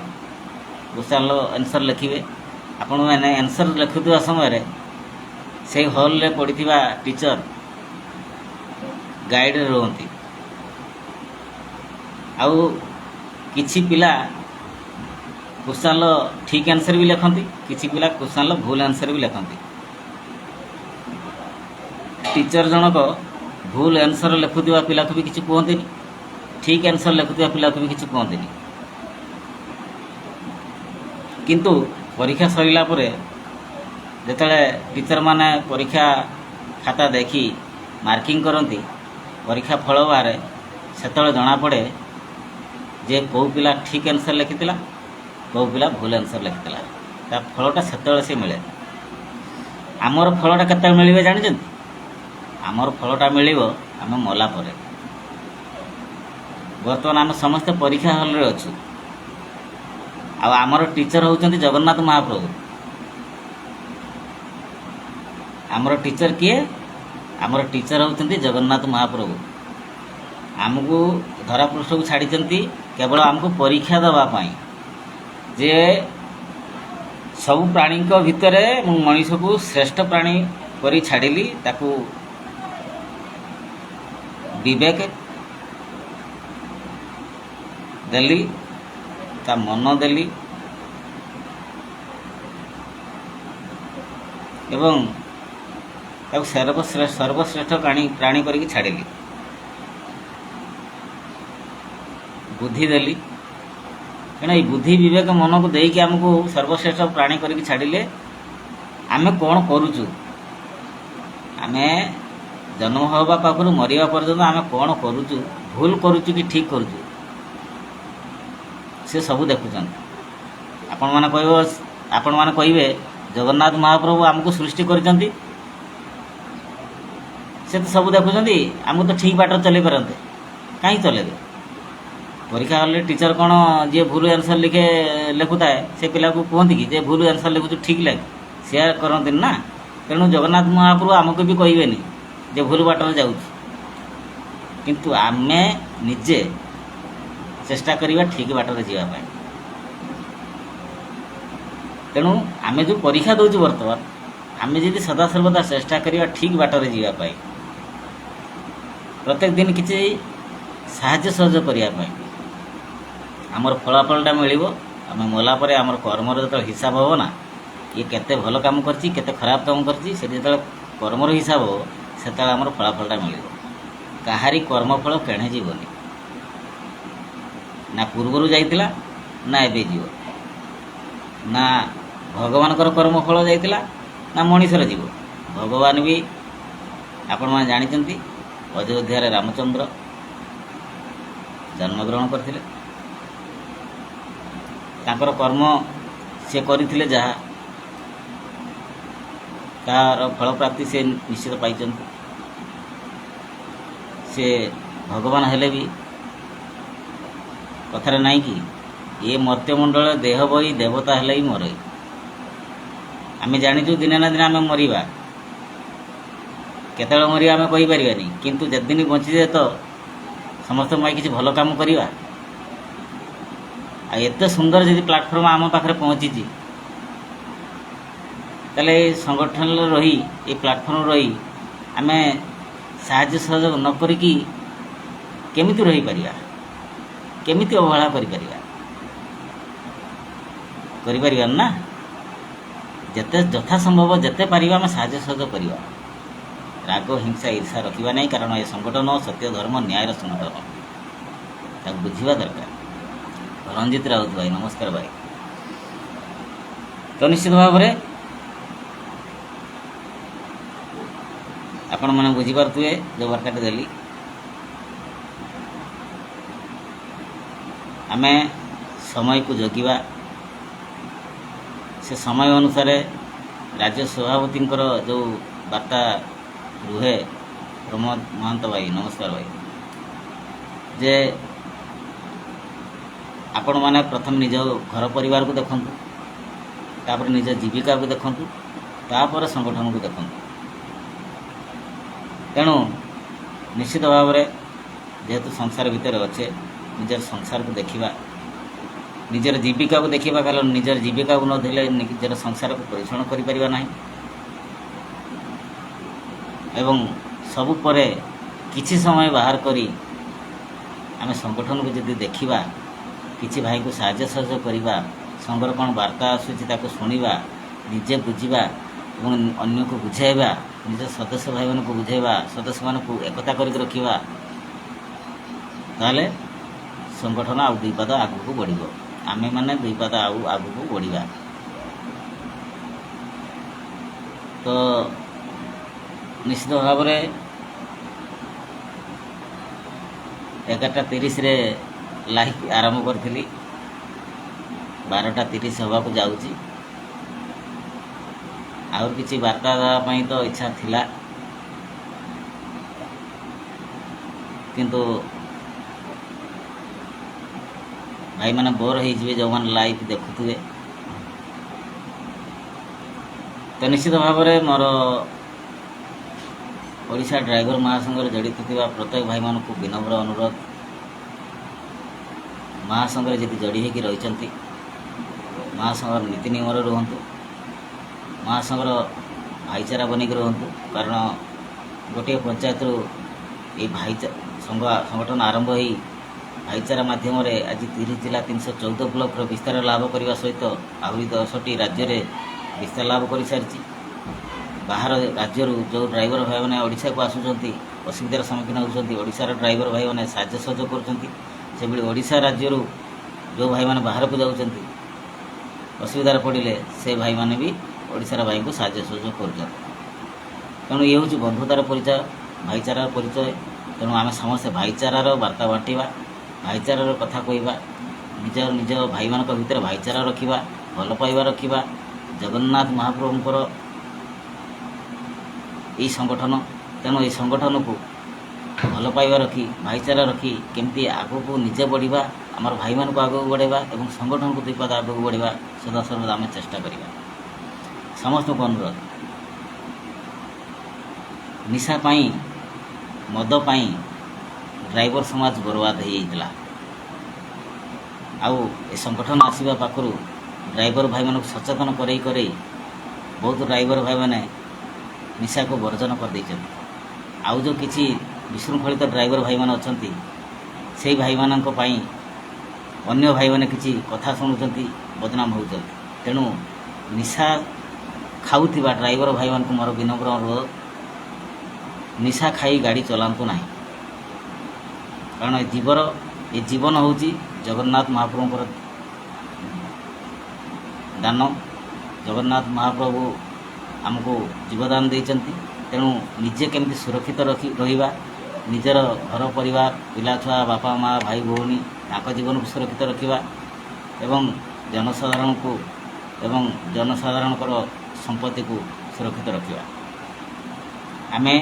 କ୍ୱେଶ୍ଚନ୍ର ଆନ୍ସର୍ ଲେଖିବେ। ଆପଣମାନେ ଆନ୍ସର୍ ଲେଖୁଥିବା ସମୟରେ ସେଇ ହଲ୍ରେ ପଡ଼ିଥିବା ଟିଚର୍ ଗାଇଡ଼ରେ ରୁହନ୍ତି। ଆଉ କିଛି ପିଲା କ୍ୱେଶ୍ଚନ୍ର ଠିକ୍ ଆନ୍ସର୍ ବି ଲେଖନ୍ତି, କିଛି ପିଲା କ୍ୱେଶ୍ଚନ୍ର ଭୁଲ ଆନ୍ସର୍ ବି ଲେଖନ୍ତି। ଟିଚର୍ ଜଣକ ଭୁଲ ଆନ୍ସର୍ ଲେଖୁଥିବା ପିଲାକୁ ବି କିଛି କୁହନ୍ତିନି, ଠିକ୍ ଆନ୍ସର୍ ଲେଖୁଥିବା ପିଲାକୁ ବି କିଛି କୁହନ୍ତିନି। କିନ୍ତୁ ପରୀକ୍ଷା ସରିଲା ପରେ ଯେତେବେଳେ ଟିଚର୍ମାନେ ପରୀକ୍ଷା ଖାତା ଦେଖି ମାର୍କିଂ କରନ୍ତି, ପରୀକ୍ଷା ଫଳ ବାହାରେ, ସେତେବେଳେ ଜଣାପଡ଼େ ଯେ କେଉଁ ପିଲା ଠିକ୍ ଆନ୍ସର୍ ଲେଖିଥିଲା, କେଉଁ ପିଲା ଭୁଲ ଆନ୍ସର୍ ଲେଖିଥିଲା। ତା ଫଳଟା ସେତେବେଳେ ସେ ମିଳେ। ଆମର ଫଳଟା କେତେବେଳେ ମିଳିବ ଜାଣିଛନ୍ତି? ଆମର ଫଳଟା ମିଳିବ ଆମେ ମଲା ପରେ। ବର୍ତ୍ତମାନ ଆମେ ସମସ୍ତେ ପରୀକ୍ଷା ହଲ୍ରେ ଅଛୁ, ଆଉ ଆମର ଟିଚର୍ ହେଉଛନ୍ତି ଜଗନ୍ନାଥ ମହାପ୍ରଭୁ। ଆମର ଟିଚର୍ କିଏ? ଆମର ଟିଚର୍ ହେଉଛନ୍ତି ଜଗନ୍ନାଥ ମହାପ୍ରଭୁ। ଆମକୁ ଧରାପୃଷ୍ଠକୁ ଛାଡ଼ିଛନ୍ତି କେବଳ ଆମକୁ ପରୀକ୍ଷା ଦେବା ପାଇଁ, ଯେ ସବୁ ପ୍ରାଣୀଙ୍କ ଭିତରେ ମୁଁ ମଣିଷକୁ ଶ୍ରେଷ୍ଠ ପ୍ରାଣୀ କରି ଛାଡ଼ିଲି, ତାକୁ ବିବେକ ଦେଲି, ତା ମନ ଦେଲି, ଏବଂ ତାକୁ ସର୍ବଶ୍ରେଷ୍ଠ ପ୍ରାଣୀ କରିକି ଛାଡ଼ିଲି, ବୁଦ୍ଧି ଦେଲି। ତେଣୁ ଏଇ ବୁଦ୍ଧି ବିବେକ ମନକୁ ଦେଇକି ଆମକୁ ସର୍ବଶ୍ରେଷ୍ଠ ପ୍ରାଣୀ କରିକି ଛାଡ଼ିଲେ। ଆମେ କ'ଣ କରୁଛୁ? ଆମେ ଜନ୍ମ ହେବା ପାଖରୁ ମରିବା ପର୍ଯ୍ୟନ୍ତ ଆମେ କ'ଣ କରୁଛୁ, ଭୁଲ କରୁଛୁ କି ଠିକ୍ କରୁଛୁ, ସେ ସବୁ ଦେଖୁଛନ୍ତି। ଆପଣମାନେ କହିବେ ଜଗନ୍ନାଥ ମହାପ୍ରଭୁ ଆମକୁ ସୃଷ୍ଟି କରିଛନ୍ତି, ସେ ତ ସବୁ ଦେଖୁଛନ୍ତି, ଆମକୁ ତ ଠିକ୍ ବାଟରେ ଚଲେଇ ପାରନ୍ତେ, କାହିଁ ଚଲେଇବେ? ପରୀକ୍ଷା ହଲ୍ରେ ଟିଚର୍ କ'ଣ ଯିଏ ଭୁଲ ଆନ୍ସର୍ ଲେଖୁଥାଏ ସେ ପିଲାକୁ କୁହନ୍ତି କି ଯେ ଭୁଲ ଆନ୍ସର୍ ଲେଖୁଛୁ ଠିକ୍ ଲାଗେ? ସେୟା କରନ୍ତିନି ନା। ତେଣୁ ଜଗନ୍ନାଥ ମହାପ୍ରଭୁ ଆମକୁ ବି କହିବେନି ଯେ ଭୁଲ ବାଟରେ ଯାଉଛି, କିନ୍ତୁ ଆମେ ନିଜେ ଚେଷ୍ଟା କରିବା ଠିକ୍ ବାଟରେ ଯିବା ପାଇଁ। ତେଣୁ ଆମେ ଯେଉଁ ପରୀକ୍ଷା ଦେଉଛୁ ବର୍ତ୍ତମାନ, ଆମେ ଯଦି ସଦାସର୍ବଦା ଚେଷ୍ଟା କରିବା ଠିକ୍ ବାଟରେ ଯିବା ପାଇଁ, ପ୍ରତ୍ୟେକ ଦିନ କିଛି ସାହାଯ୍ୟ ସହଯୋଗ କରିବା ପାଇଁ, ଆମର ଫଳାଫଳଟା ମିଳିବ। ଆମେ ମଲା ପରେ ଆମର କର୍ମର ଯେତେବେଳେ ହିସାବ ହେବ ନା, ଇଏ କେତେ ଭଲ କାମ କରିଛି, କେତେ ଖରାପ କାମ କରିଛି, ସେଠି ଯେତେବେଳେ କର୍ମର ହିସାବ ହେବ, ସେତେବେଳେ ଆମର ଫଳାଫଳଟା ମିଳିବ। କାହାରି କର୍ମଫଳ କେଣେ ଯିବନି, ନା ପୂର୍ବରୁ ଯାଇଥିଲା ନା ଏବେ ଯିବ, ନା ଭଗବାନଙ୍କର କର୍ମଫଳ ଯାଇଥିଲା ନା ମଣିଷର ଯିବ। ଭଗବାନ ବି ଆପଣମାନେ ଜାଣିଛନ୍ତି, ଅଯୋଧ୍ୟାରେ ରାମଚନ୍ଦ୍ର ଜନ୍ମଗ୍ରହଣ କରିଥିଲେ। ତାଙ୍କର କର୍ମ ସେ କରିଥିଲେ ଯାହା, ତାର ଫଳପ୍ରାପ୍ତି ସେ ନିଶ୍ଚିତ ପାଇଛନ୍ତି। ସେ ଭଗବାନ ହେଲେ ବି କଥାରେ ନାହିଁ କି, ଏ ମର୍ତ୍ତ୍ୟମଣ୍ଡଳ ଦେହ ବହି ଦେବତା ହେଲେ ବି ମରଇ। ଆମେ ଜାଣିଛୁ ଦିନେ ନା ଦିନେ ଆମେ ମରିବା। କେତେବେଳେ ମରିବା ଆମେ କହିପାରିବାନି, କିନ୍ତୁ ଯେତେଦିନ ବଞ୍ଚିଛେ ତ ସମସ୍ତଙ୍କ ପାଇଁ କିଛି ଭଲ କାମ କରିବା। ଆଉ ଏତେ ସୁନ୍ଦର ଯଦି ପ୍ଲାଟଫର୍ମ ଆମ ପାଖରେ ପହଞ୍ଚିଛି, ତାହେଲେ ଏ ସଂଗଠନରେ ରହି, ଏ ପ୍ଲାଟଫର୍ମ ରହି ଆମେ ସାହାଯ୍ୟ ସହଯୋଗ ନ କରିକି କେମିତି ରହିପାରିବା? କେମିତି ଅବହେଳା କରିପାରିବା? କରିପାରିବାନି ନା। ଯେତେ ଯଥା ସମ୍ଭବ ଯେତେ ପାରିବା ଆମେ ସାହାଯ୍ୟ ସହଯୋଗ କରିବା। ରାଗ, ହିଂସା, ଈର୍ଷା ରଖିବା ନାହିଁ, କାରଣ ଏ ସଂଗଠନ ସତ୍ୟ, ଧର୍ମ, ନ୍ୟାୟର ସଂଗଠନ, ତାକୁ ବୁଝିବା ଦରକାର। ରଞ୍ଜିତ ରାଉତ ଭାଇ, ନମସ୍କାର ଭାଇ। ତ ନିଶ୍ଚିତ ଭାବରେ ଆପଣମାନେ ବୁଝିପାରୁଥିବେ ଯେଉଁ ବାର୍ତ୍ତାଟି ଦେଲି। ଆମେ ସମୟକୁ ଜଗିବା। ସେ ସମୟ ଅନୁସାରେ ରାଜ୍ୟ ସଭାପତିଙ୍କର ଯେଉଁ ବାର୍ତ୍ତା ରୁହେ, ପ୍ରମୋଦ ମହାନ୍ତ ଭାଇ, ନମସ୍କାର ଭାଇ, ଯେ ଆପଣମାନେ ପ୍ରଥମେ ନିଜ ଘର ପରିବାରକୁ ଦେଖନ୍ତୁ, ତାପରେ ନିଜ ଜୀବିକାକୁ ଦେଖନ୍ତୁ, ତାପରେ ସଂଗଠନକୁ ଦେଖନ୍ତୁ। ତେଣୁ ନିଶ୍ଚିତ ଭାବରେ ଯେହେତୁ ସଂସାର ଭିତରେ ଅଛେ, ନିଜର ସଂସାରକୁ ଦେଖିବା, ନିଜର ଜୀବିକାକୁ ଦେଖିବା, କାରଣ ନିଜର ଜୀବିକାକୁ ନ ଥିଲେ ନିଜର ସଂସାରକୁ ପରିଚାଳନା କରିପାରିବା ନାହିଁ। ଏବଂ ସବୁ ପରେ କିଛି ସମୟ ବାହାର କରି ଆମେ ସଂଗଠନକୁ ଯଦି ଦେଖିବା, କିଛି ଭାଇଙ୍କୁ ସାହାଯ୍ୟ ସହଯୋଗ କରିବା, ସଂଘର କ'ଣ ବାର୍ତ୍ତା ଆସୁଛି ତାକୁ ଶୁଣିବା, ନିଜେ ବୁଝିବା ଏବଂ ଅନ୍ୟକୁ ବୁଝାଇବା, ନିଜ ସଦସ୍ୟ ଭାଇମାନଙ୍କୁ ବୁଝାଇବା, ସଦସ୍ୟମାନଙ୍କୁ ଏକତା କରିକି ରଖିବା, ତାହେଲେ ସଂଗଠନ ଆଉ ଦୁଇ ପାଦ ଆଗକୁ ବଢ଼ିବ। ଆମେମାନେ ଦୁଇ ପାଦ ଆଉ ଆଗକୁ ବଢ଼ିବା। ତ ନିଶ୍ଚିତ ଭାବରେ 11:30ରେ ଲାଇଭ୍ ଆରମ୍ଭ କରିଥିଲି, 12:30 ହେବାକୁ ଯାଉଛି। ଆହୁରି କିଛି ବାର୍ତ୍ତା ଦେବା ପାଇଁ ତ ଇଚ୍ଛା ଥିଲା, କିନ୍ତୁ ଭାଇମାନେ ବୋର୍ ହେଇଯିବେ ଯେଉଁମାନେ ଲାଇଭ୍ ଦେଖୁଥିବେ। ତ ନିଶ୍ଚିତ ଭାବରେ ମୋର ଓଡ଼ିଶା ଡ୍ରାଇଭର ମହାସଂଘରେ ଜଡ଼ିତ ଥିବା ପ୍ରତ୍ୟେକ ଭାଇମାନଙ୍କୁ ବିନମ୍ର ଅନୁରୋଧ, ମହାସଂଘରେ ଯଦି ଯୋଡ଼ି ହେଇକି ରହିଛନ୍ତି, ମହାସଂଘର ନୀତି ନିୟମରେ ରୁହନ୍ତୁ, ମହାସଂଘର ଭାଇଚାରା ବନେଇକି ରୁହନ୍ତୁ। କାରଣ ଗୋଟିଏ ପଞ୍ଚାୟତରୁ ଏଇ ସଂଗଠନ ଆରମ୍ଭ ହେଇ ଭାଇଚାରା ମାଧ୍ୟମରେ ଆଜି 30 ଜିଲ୍ଲା 314 ବ୍ଲକର ବିସ୍ତାର ଲାଭ କରିବା ସହିତ ଆହୁରି 10ଟି ରାଜ୍ୟରେ ବିସ୍ତାର ଲାଭ କରିସାରିଛି। ବାହାର ରାଜ୍ୟରୁ ଯେଉଁ ଡ୍ରାଇଭର ଭାଇମାନେ ଓଡ଼ିଶାକୁ ଆସୁଛନ୍ତି, ଅସୁବିଧାର ସମ୍ମୁଖୀନ ହେଉଛନ୍ତି, ଓଡ଼ିଶାର ଡ୍ରାଇଭର ଭାଇମାନେ ସାହାଯ୍ୟ ସହଯୋଗ କରୁଛନ୍ତି। ସେଭଳି ଓଡ଼ିଶା ରାଜ୍ୟରୁ ଯେଉଁ ଭାଇମାନେ ବାହାରକୁ ଯାଉଛନ୍ତି, ଅସୁବିଧାରେ ପଡ଼ିଲେ ସେ ଭାଇମାନେ ବି ଓଡ଼ିଶାର ଭାଇଙ୍କୁ ସାହାଯ୍ୟ ସହଯୋଗ କରୁଛନ୍ତି। ତେଣୁ ଇଏ ହେଉଛି ବନ୍ଧୁତାର ପରିଚୟ, ଭାଇଚାରାର ପରିଚୟ। ତେଣୁ ଆମେ ସମସ୍ତେ ଭାଇଚାରାର ବାର୍ତ୍ତା ବାଣ୍ଟିବା, ଭାଇଚାରାର କଥା କହିବା, ନିଜ ନିଜ ଭାଇମାନଙ୍କ ଭିତରେ ଭାଇଚାରା ରଖିବା, ଭଲ ପାଇବା ରଖିବା। ଜଗନ୍ନାଥ ମହାପ୍ରଭୁଙ୍କର ଏଇ ସଂଗଠନ, ତେଣୁ ଏଇ ସଂଗଠନକୁ ଭଲ ପାଇବା ରଖି, ଭାଇଚାରା ରଖି କେମିତି ଆଗକୁ ନିଜେ ବଢ଼ିବା, ଆମର ଭାଇମାନଙ୍କୁ ଆଗକୁ ବଢ଼ାଇବା ଏବଂ ସଂଗଠନକୁ ଦୁଇ ପାଦ ଆଗକୁ ବଢ଼ିବା ସଦାସର୍ବଦା ଆମେ ଚେଷ୍ଟା କରିବା। ସମସ୍ତଙ୍କୁ ଅନୁରୋଧ, ନିଶା ପାଇଁ, ମଦ ପାଇଁ ଡ୍ରାଇଭର ସମାଜ ବର୍ବାଦ ହେଇଯାଇଥିଲା। ଆଉ ଏ ସଂଗଠନ ଆସିବା ପାଖରୁ ଡ୍ରାଇଭର ଭାଇମାନଙ୍କୁ ସଚେତନ କରେଇ କରେଇ ବହୁତ ଡ୍ରାଇଭର ଭାଇମାନେ ନିଶାକୁ ବର୍ଜନ କରିଦେଇଛନ୍ତି। ଆଉ ଯେଉଁ କିଛି ବିଶୃଙ୍ଖଳିତ ଡ୍ରାଇଭର ଭାଇମାନେ ଅଛନ୍ତି, ସେଇ ଭାଇମାନଙ୍କ ପାଇଁ ଅନ୍ୟ ଭାଇମାନେ କିଛି କଥା ଶୁଣୁଛନ୍ତି, ବଦନାମ ହେଉଛନ୍ତି। ତେଣୁ ନିଶା ଖାଉଥିବା ଡ୍ରାଇଭର ଭାଇମାନଙ୍କୁ ମୋର ବିନମ୍ର ଅନୁରୋଧ, ନିଶା ଖାଇ ଗାଡ଼ି ଚଲାନ୍ତୁ ନାହିଁ। କାରଣ ଏ ଜୀବନ ହେଉଛି ଜଗନ୍ନାଥ ମହାପ୍ରଭୁଙ୍କର ଦାନ। ଜଗନ୍ନାଥ ମହାପ୍ରଭୁ ଆମକୁ ଜୀବଦାନ ଦେଇଛନ୍ତି। ତେଣୁ ନିଜେ କେମିତି ସୁରକ୍ଷିତ ରହିବା, ନିଜର ଘର ପରିବାର, ପିଲାଛୁଆ, ବାପା ମା, ଭାଇ ଭଉଣୀ, ତାଙ୍କ ଜୀବନକୁ ସୁରକ୍ଷିତ ରଖିବା ଏବଂ ଜନସାଧାରଣଙ୍କୁ ଏବଂ ଜନସାଧାରଣଙ୍କର ସମ୍ପତ୍ତିକୁ ସୁରକ୍ଷିତ ରଖିବା। ଆମେ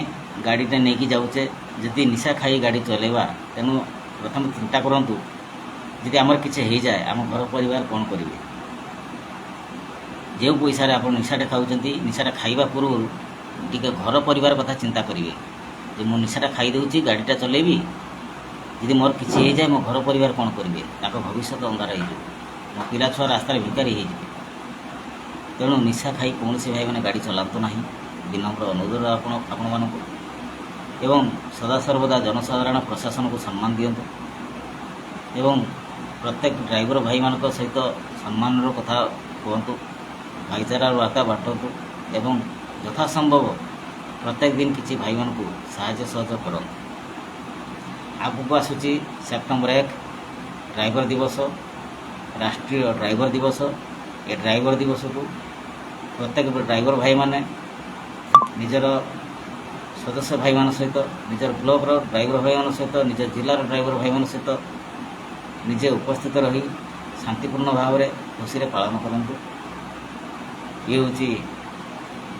ଗାଡ଼ିଟା ନେଇକି ଯାଉଛେ, ଯଦି ନିଶା ଖାଇ ଗାଡ଼ି ଚଲେଇବା, ତେଣୁ ପ୍ରଥମେ ଚିନ୍ତା କରନ୍ତୁ, ଯଦି ଆମର କିଛି ହେଇଯାଏ, ଆମ ଘର ପରିବାର କ'ଣ କରିବେ? ଯେଉଁ ପଇସାରେ ଆପଣ ନିଶାଟା ଖାଉଛନ୍ତି, ନିଶାଟା ଖାଇବା ପୂର୍ବରୁ ଟିକେ ଘର ପରିବାର କଥା ଚିନ୍ତା କରିବେ ଯେ ମୁଁ ନିଶାଟା ଖାଇଦେଉଛି, ଗାଡ଼ିଟା ଚଲେଇବି, ଯଦି ମୋର କିଛି ହେଇଯାଏ, ମୋ ଘର ପରିବାର କ'ଣ କରିବେ? ତାଙ୍କ ଭବିଷ୍ୟତ ଅନ୍ଧାର ହେଇଯିବ। ମୋ ପିଲା ଛୁଆ ରାସ୍ତାରେ ଭିକାରୀ ହେଇଯିବେ। ତେଣୁ ନିଶା ଖାଇ କୌଣସି ଭାଇମାନେ ଗାଡ଼ି ଚଲାନ୍ତୁ ନାହିଁ, ବିନମ୍ର ଅନୁରୋଧ ଆପଣମାନଙ୍କୁ। ଏବଂ ସଦାସର୍ବଦା ଜନସାଧାରଣ, ପ୍ରଶାସନକୁ ସମ୍ମାନ ଦିଅନ୍ତୁ ଏବଂ ପ୍ରତ୍ୟେକ ଡ୍ରାଇଭର ଭାଇମାନଙ୍କ ସହିତ ସମ୍ମାନର କଥା କୁହନ୍ତୁ, ଭାଇଚାରାର ବାର୍ତ୍ତା ବାଣ୍ଟନ୍ତୁ ଏବଂ ଯଥାସମ୍ଭବ ପ୍ରତ୍ୟେକ ଦିନ କିଛି ଭାଇମାନଙ୍କୁ ସାହାଯ୍ୟ ସହଯୋଗ କରନ୍ତୁ। ଆଗକୁ ଆସୁଛି ସେପ୍ଟେମ୍ବର 1, ଡ୍ରାଇଭର ଦିବସ, ରାଷ୍ଟ୍ରୀୟ ଡ୍ରାଇଭର ଦିବସ। ଏ ଡ୍ରାଇଭର ଦିବସକୁ ପ୍ରତ୍ୟେକ ଡ୍ରାଇଭର ଭାଇମାନେ ନିଜର ସଦସ୍ୟ ଭାଇମାନଙ୍କ ସହିତ, ନିଜର ବ୍ଲକର ଡ୍ରାଇଭର ଭାଇମାନଙ୍କ ସହିତ, ନିଜ ଜିଲ୍ଲାର ଡ୍ରାଇଭର ଭାଇମାନଙ୍କ ସହିତ ନିଜେ ଉପସ୍ଥିତ ରହି ଶାନ୍ତିପୂର୍ଣ୍ଣ ଭାବରେ ଖୁସିରେ ପାଳନ କରନ୍ତୁ। ଇଏ ହେଉଛି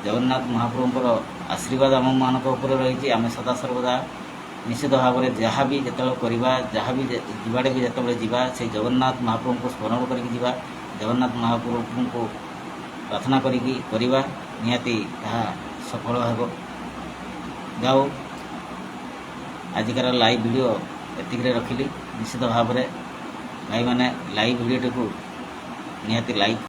ଜଗନ୍ନାଥ ମହାପ୍ରଭୁଙ୍କର ଆଶୀର୍ବାଦ ଆମମାନଙ୍କ ଉପରେ ରହିଛି। ଆମେ ସଦାସର୍ବଦା ନିଶ୍ଚିତ ଭାବରେ ଯାହା ବି ଯେତେବେଳେ କରିବା, ଯାହା ବି ଯୁଆଡ଼େ ବି ଯେତେବେଳେ ଯିବା, ସେଇ ଜଗନ୍ନାଥ ମହାପ୍ରଭୁଙ୍କୁ ସ୍ମରଣ କରିକି ଯିବା, ଜଗନ୍ନାଥ ମହାପ୍ରଭୁଙ୍କୁ ପ୍ରାର୍ଥନା କରିକି କରିବା, ନିହାତି ତାହା ସଫଳ ହେବ। ଯାଉ, ଆଜିକାର ଲାଇଭ୍ ଭିଡ଼ିଓ ଏତିକିରେ ରଖିଲି। ନିଶ୍ଚିତ ଭାବରେ ଭାଇମାନେ ଲାଇଭ୍ ଭିଡ଼ିଓଟିକୁ ନିହାତି ଲାଇକ୍